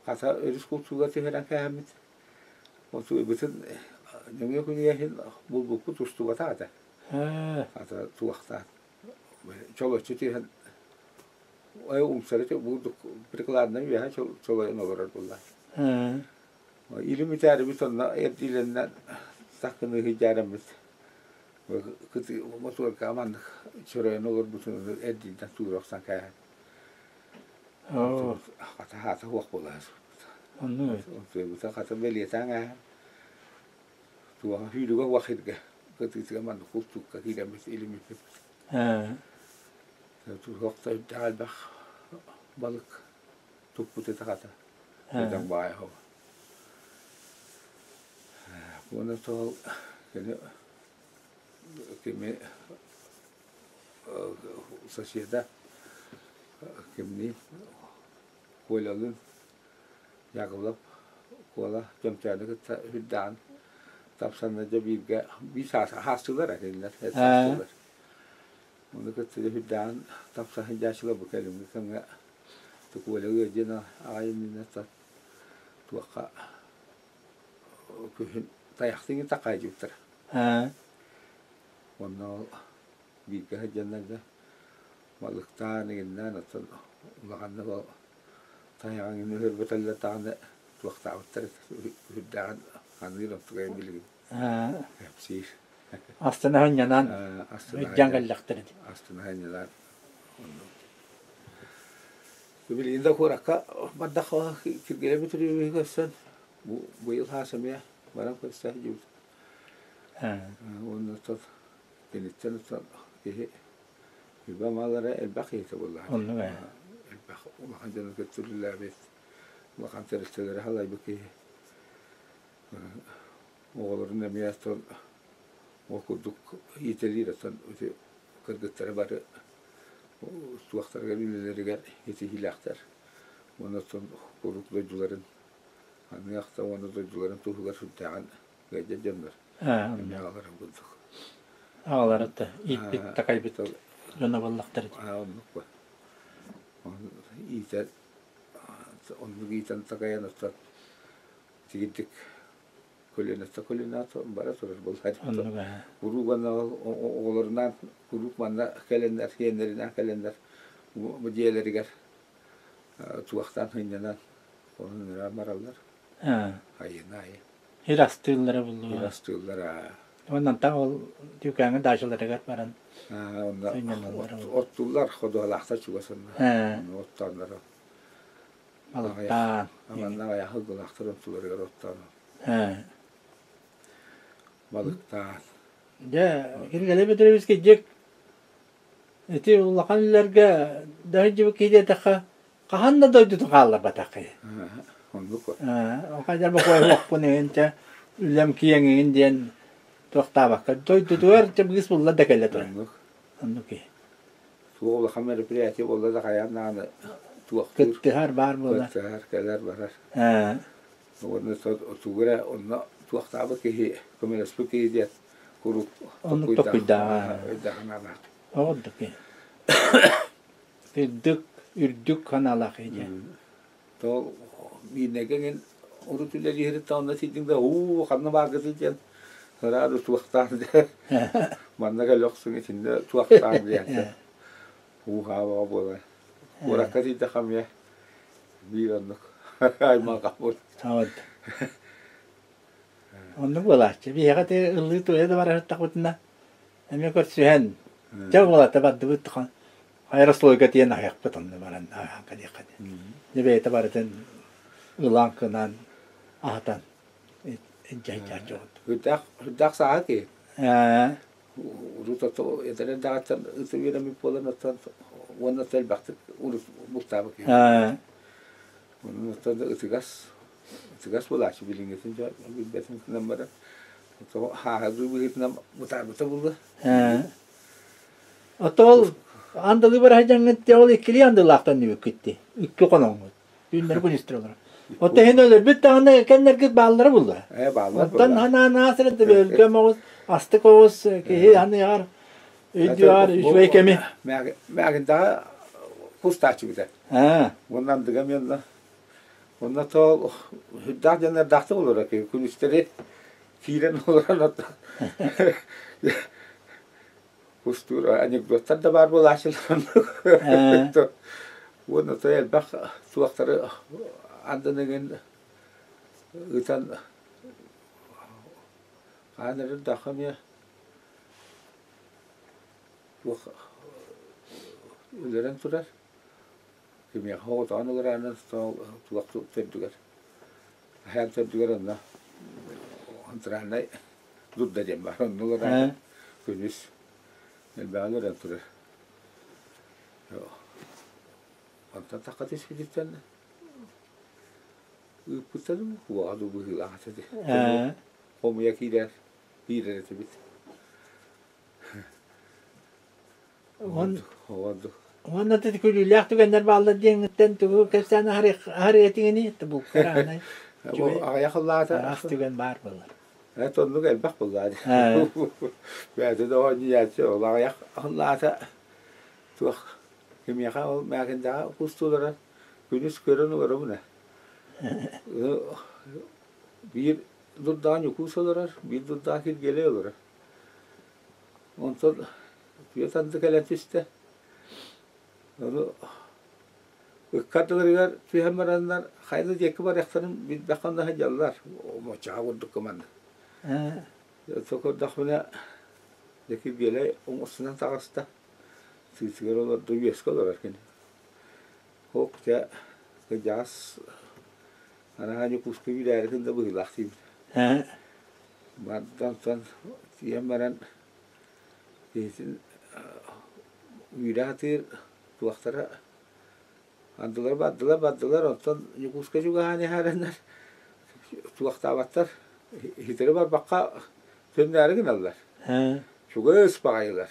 хата өрүс култуура түһэрэн кээһэммит отуйбутун нөҥүө күнүгэр иһин булбуппут устубатах этэ. Хата туохтаан чолоччу түһэн умсары бурдук прикладынан үөһэ чолойон олорор буолла. Илим үтээрибит онно эрдиилэннэн саккыны сыдьаараммыт мотуорка маннык чөрөйөн олорбутун эрдиинтэн туура охсон кээһэн хата хаата суох буола сыппыт. Хата бэлиэтээн ааһан туоха сүүрүгэ уох сиргэ кытыытыгар маннык култуукка киирэммит илимиппит. Туох да үрдээх элбэх балык туппут этэ хата. Бөдөҥ баайа хоба. Уонна сол кини кими соседа кимниин Колялыын Яковлев Кола Чөмчөөнү кытта үрдээн тапсанна дьэ бииргэ биир саас хаастыылар этиннэр саастыылар. Ону кытта дьэ үрдээн тапса сылдьааччылар бу кэлиҥҥи кэмҥэ Коля ыалдьан аҕай иннинэ туохха күһүн тайахтыҥы такайдыыттар. Онно ол бииргэ сылдьаннар да балыктаан игиннээн оттон улаханнык ол тайаҕын өһөрбөтөллөр даҕаны туохтаабыттар үрдээҕин аныыр онтугайын билигин кэпсиир. Астына сынньанан илдьэн кэллэхтэрэ дии. Астына сынньанан Билигин да куоракка бардахха Киргилэ Бүтүрүүбүһү көрсөн бу быйыл хаас эмиэ баран көрсө сылдьыбыт. Уонна оттон киниттэн оттон киһи үбэ малара элбэх киһитэ буоллаҕа. Оннук ээ. Элбэх улахан дьону кытта үлэлээбит, улахан тэрилтэлэри халайбыт киһи. Оҕолорун эмиэ оттон ол курдук иитэлиир оттон ити кыргыттара бары туохтарыгар үлэлэригэр итиһиилээхтэр. Уонна оттон куруук дойдуларын аныах да уонна дойдуларын туһугар сүрдээҕин ыалдьар дьоннор. Эмиэ аҕаларын курдук. Аҕалара да ииппит, такайбыт дьоно буоллахтар ити. Оннук ба. Иитэн, оннук иитэн такайан оттон тигирдик көлүөнэттэн көлүөнэ бара турар буоллар. Куруук манна оҕолорунаан куруук манна кэлэннэр, сиэннэринээн кэлэннэр бу дьиэлэригэр туохтаан сынньанан онон ыраан бараллар. Айына айы. Ир астыыллара буллуга. Ир астыыллара. Онон та ол дүүкээҥи даачаларыгар баран онно оттууллар ходуһалаахтар чугас онно. Оттооннор Балыктаан. Манна аҕыйах ылгылаахтар онтуларыгар оттоон. Балыктаан. Дьэ, Киргиэлэй Петровичка дьик ити улахан үлэлэргэ да сылдьыбыт киһи диэтэххэ, хаһан да дойдутун хаалларбатах киһи. Оннук. Хайдар бокуой уохпун иһин чэ үлэм киэҥигин диэн туохтаабакка дойдутугар чэ быыс булла да кэлэ турар. Оннук. Оннук киһи. Суох улахан мероприятие буолла да хайаан даҕаны туохтуур. Кыттыһар баар буолар. Кыттыһар, кэлэр, барар. Уонна тугу эрэ онно туохтаабыт киһи, көмөлөспүт киһи диэн куруук Оннук толкуйдааҕа. Өйдөөх-санаалаах. Оҕордук киһи. Үрдүк, үрдүк санаалаах киһи диэн. То биирнэгэ гин урут үлэлииһириттэн онно тиийдиҥ да уу ханна бааргытый диэн сараады туохтаан диэн манна кэлэ охсуҥ итиннэ туохтаан диэн. Һуу-һаа буолар. Куоракка тиийдэххэ эмиэ биир оннук аймалҕан буолар. Вот. Оннук буолааччы. Биһиэхэ ити ыллыы туойа да барыһыттахпытына эмиэ көрсүһэн дьэ буолата бардыбыт аэрослойга тиийэн аһыахпыт онно баран аһаан кэлиэххэ диэн. Дьэ бэйэтэ барытын ылан кынан аһатан дьайдьааччы Үрдээх үрдээх сааһа киһи. Ээ. Урут ото эдэр эрдэҕиттэн ыты үөрэммит буолан оттон уонна элбэхтик урут бултаабыт киһи. Ээ. Онон оттон ытыгас ытыгас буолааччы билиҥҥитин дьэ билбэтим гынан баран ото хааһырыы быһыытынан бытаарбыта буолла. Ээ. Ото ол андылыы бараһа дьаҥҥыт ол иккилии андылаахтан нүбүккүт дии. Икки хоноҥҥут. Түүннэри күнүстэр олорор. Оттон иһин өлөрбүт даҕаны кэннэргит бааллара булла. Ээ бааллар Оттон ханаан аасырын өлгөм оҕус, астык оҕус киһи аныгар өйдүөҕэр үчүгэй кэми. Мээгиндэҕэ кустааччыбыта. Аа. Уонна андыга менна. Онно тоол үрдээх дьоннордаахтык олорор киһи күнүстэри киирэн олорон оттон Кустуур анекдоттар да баар буолааччылар Уонна то элбэх туохтары андыныгын ытан хаан эрэр дахха эмиэ туох өлөрөн турар. Кимиэхэ оҕотоон ылараанан туох төрдүгэр аһаан төрдүгэр онно центральнай дурда диэн баар онно олорон күнүс элбэҕи олорон турар онтон тахха түспүтүттэн ыыппыттар уоҕа дуу быһыылаах этэ дии хомуйа киирэр киирэр этибит Уонна күлүүлээх түгэннэр бааллар диэҥҥиттэн тугу кэпсээн аһарыа этиҥиний? Булкараанай. Аҕыйах ыллаата. Араас түгэн баар буолар. Это оннук элбэх буоллаа. Бэйэтэ да оонньуйааччы ол аҕыйах ыллаата туох кимиэхэ ол мээкиндэҕэ кустуулара күнүс көрөн олоробун ээ. Биир дурдаҕа Ньукуус олорор, биир дурдаҕа Киргиэлэй олорор. Онтон түөрт анды кэлэн түстэ. Ону ыккардыларыгар түһэн бараннар хайа да диэки барыахтарын билбэххэ онно сылдьаллар. Мочаҕа курдук команда. Ото көрдөхпүнэ диэки Биэлэй оҥостунан таҕыста. Сыысыгар олордо, үөскэ олорор кини. Ок, дьэ, кырдьаҕас анаһаа Ньукууска үүрээри да быһыылаах диибин. Мантан тиийэн баран киһитин үүрэ сатыыр туохтара андылар бардылар бардылар онтон Ньукууска чугаһаан иһэрэннэр туохтаабаттар иһитэри барбакка төннөөрү гыналлар чугас баҕайылар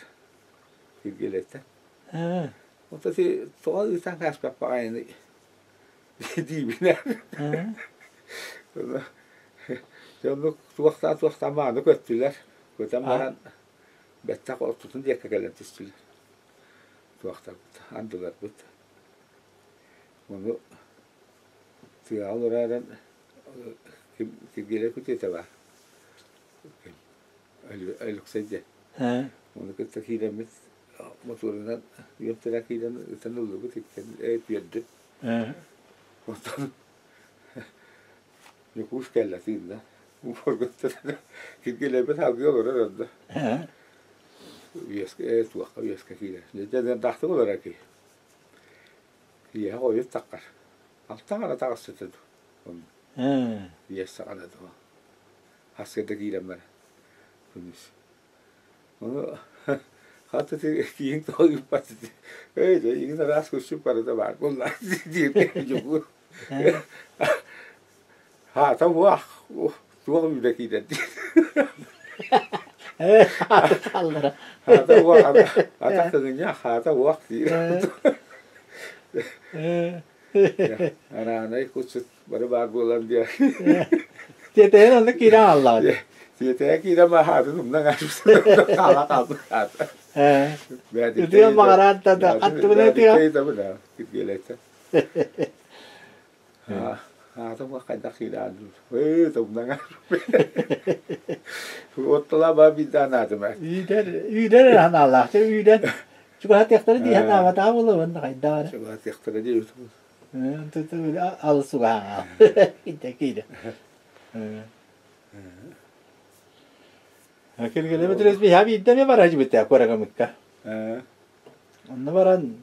Киргиэлэйтэн Онтон ити тоҕо ыытан кааспат баҕайыный диибин Дьэ оннук туохтаан-туохтаан мааны көттүлэр. Көтөн баран бэттэх ортотун диэки кэлэн түстүлэр. Туохтарбыт, андыларбыт. Ону тыаҕа олорон Киргиэлэй күтүөтэ баар. Өлөксөй диэн. Ону кытта киирэммит мотуорунан үөмтэрэ киирэн ытан ыллыбыт иккиэн үөрдүм. Онтон Ньукуус кэллэ тыынна. Киргиэлэйбит салгыы олорор онно. Үөскэ туохха үөскэ киирэр. Дьэ даахтык олорор киһи. Киэһэ хойут таххар. Алтаҕана таҕыста дуу. Үөс саҕана дуу. Сарсыарда киирэн баран. Күнүс. Ону хата киһиҥ тоҕо ыыппат эй дьэ игин араас көрсүк барыта баар буолла диир дьукур хаата уах туох үүрэ киирэр диир хаата уох атах кыгынньах хаата уох диир Араанай кусчут бары баар буолан диэ. Тиэтэйэн онно киирэн хааллаҕа. Тиэтэйэ киирэн маһаатын умнан хаала хаалбыт хаата. Үтүөн баҕараат да хаттыбына ытыа. Киргиэлэйтэн. Аата бу хайдах киирэн Ыы тумнан Оттола ба биирдэ анаатым. Үүдэр үүдэр ханаалаах. Үүдэн. Чугаһатыахтара дии санаабатаҕа буолуо уонна хайдах эрэ. Чугаһатыахтара дии Алыс чугаһаҥа. Киирдэ киирэ. Киргилэ Петрович биһа биирдэ эмиэ бара дьибитэ куорагамыкка. Онно баран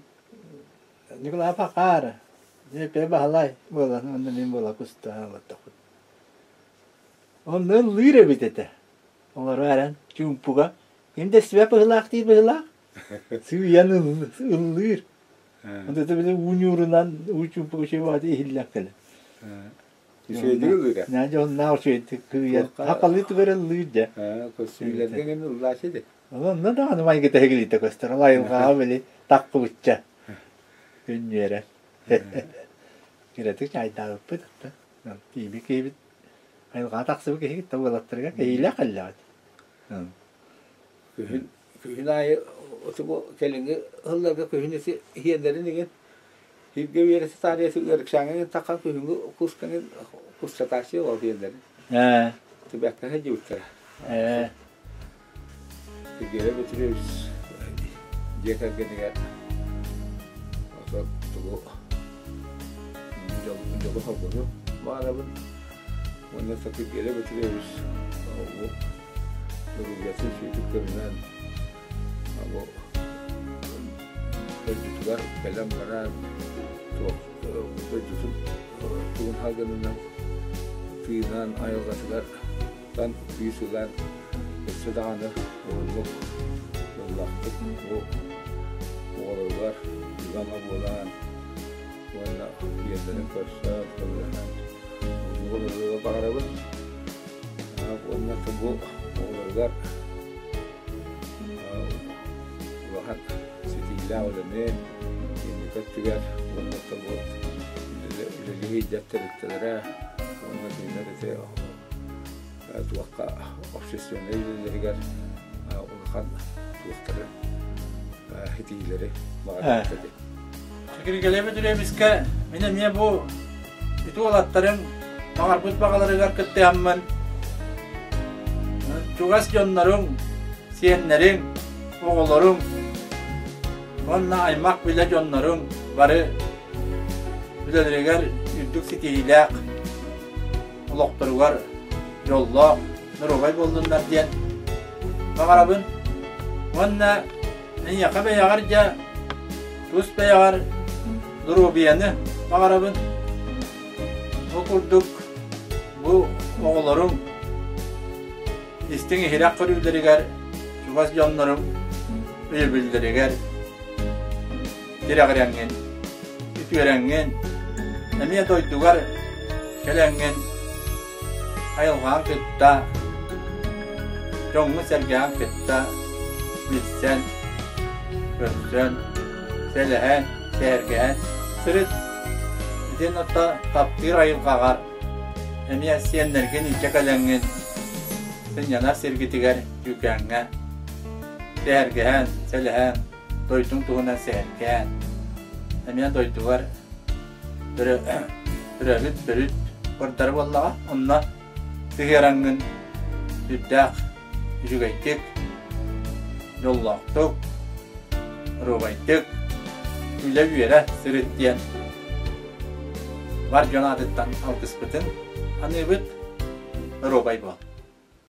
Николай Пахар, Дьиэппэ Баһылай буолан уонна мин буола кустаан олордохпут. Онно ыллыыр эбит этэ. Олору эрэн чуумпуга ким да истибэт быһыылаах диир быһыылаах. Сыыйан ыллыыр. Онто били уу ньуурунан уу чуумпуга үчүгэй баҕайы иһиллэн кэлэр. Үчүгэйдик ыллыыра. Наа дьоһуннаах үчүгэйдик кыыйан хахалыы тугу эрэ ыллыыр дьэ. Көссүүлэргэ гэн ыллааччы де. Онно даҕаны майгыта иһигилиитэ көстөр. Ол айылҕаҕа били таххыбычча күннүөрэ. Кирэтик чаайдаабыппыт. Тиийбит киһибит айылҕаҕа тахсыбыт киһи кытта уолаттарга кэһиилээх кэллэҕит. Күһүн күһүн аайы бу кэлиҥҥи сылларга күһүн ити иһиэннэрин игин сиргэ үөрэтэ таарыйа ыарыксааҥҥа таххан күһүҥҥү кусканы кустатааччы ол иһиэннэрин. Ээ. Түбэккэ сылдьыбыттара. Ээ. Гера Петрович дьиэ кэргэнигэр ото тугу дьолу холбону баҕарабын уонна Гера Петрович бу доруобуйатын сүүтүк көрүнэн бу дойдутугар кэлэн баран туох дойдутун тугун халгынынан тыынан айылҕатыгар Тан күүс ылан, өссө даҕаны уһуннук ыллахпыт бу оҕолоругар ыгама буолан уонна биэрдэрин көрсөн, көмөлөһөн уһуннук олоруоҕу баҕарабын. Уонна бу оҕолоругар улахан ситиһиилээх үлэни инники өттүгэр уонна бу үлэлии сылдьар тэрилтэлэрэ уонна кинилэр ити туохха общественнай үлэлэригэр улахан туохтары ситиһиилэри баҕарбыт этим. Киргилэбит үлэбискэ мин эмиэ бу ити уолаттарым баҕарбыт баҕаларыгар кыттыһаммын чугас дьонноруҥ, сиэннэриҥ, оҕолоруҥ уонна аймах билэ дьонноруҥ бары үлэлэригэр үрдүк ситиһиилээх олохторугар дьоллоох, доруобай буоллуннар диэн баҕарабын. Уонна эйиэхэ бэйэҕэр дьэ тус бэйэҕэр доруобуйаны баҕарабын. Бу курдук бу оҕолоруҥ истиҥ иһирэх көрүүлэригэр, чугас дьонноруҥ өйөбүллэригэр тирэҕирэҥҥин, үтүөрэҥҥин, эмиэ дойдугар кэлэҥҥин айылҕаҕын кытта, дьоҥҥун-сэргэҕин кытта билсэн, көрсөн, сэлэһэн, сэһэргэһэн сырыт. Итин отто таптыыр айылҕаҕар эмиэ сиэннэргин илдьэ кэлэҥҥин сынньанар сиргитигэр Дьүкээҥҥэ сэһэргэһэн, сэлэһэн дойдуҥ туһунан сэһэргээн, эмиэ дойдугар төрөөбүт төрүт курдары буоллаҕа, онно сыһыараҥҥын сүрдээх үчүгэйдик, дьоллоохтук, доруобайдык үлэ-үөрэ сырыт диэн бар дьон аатыттан алгыспытын аныыбыт, доруобай буол.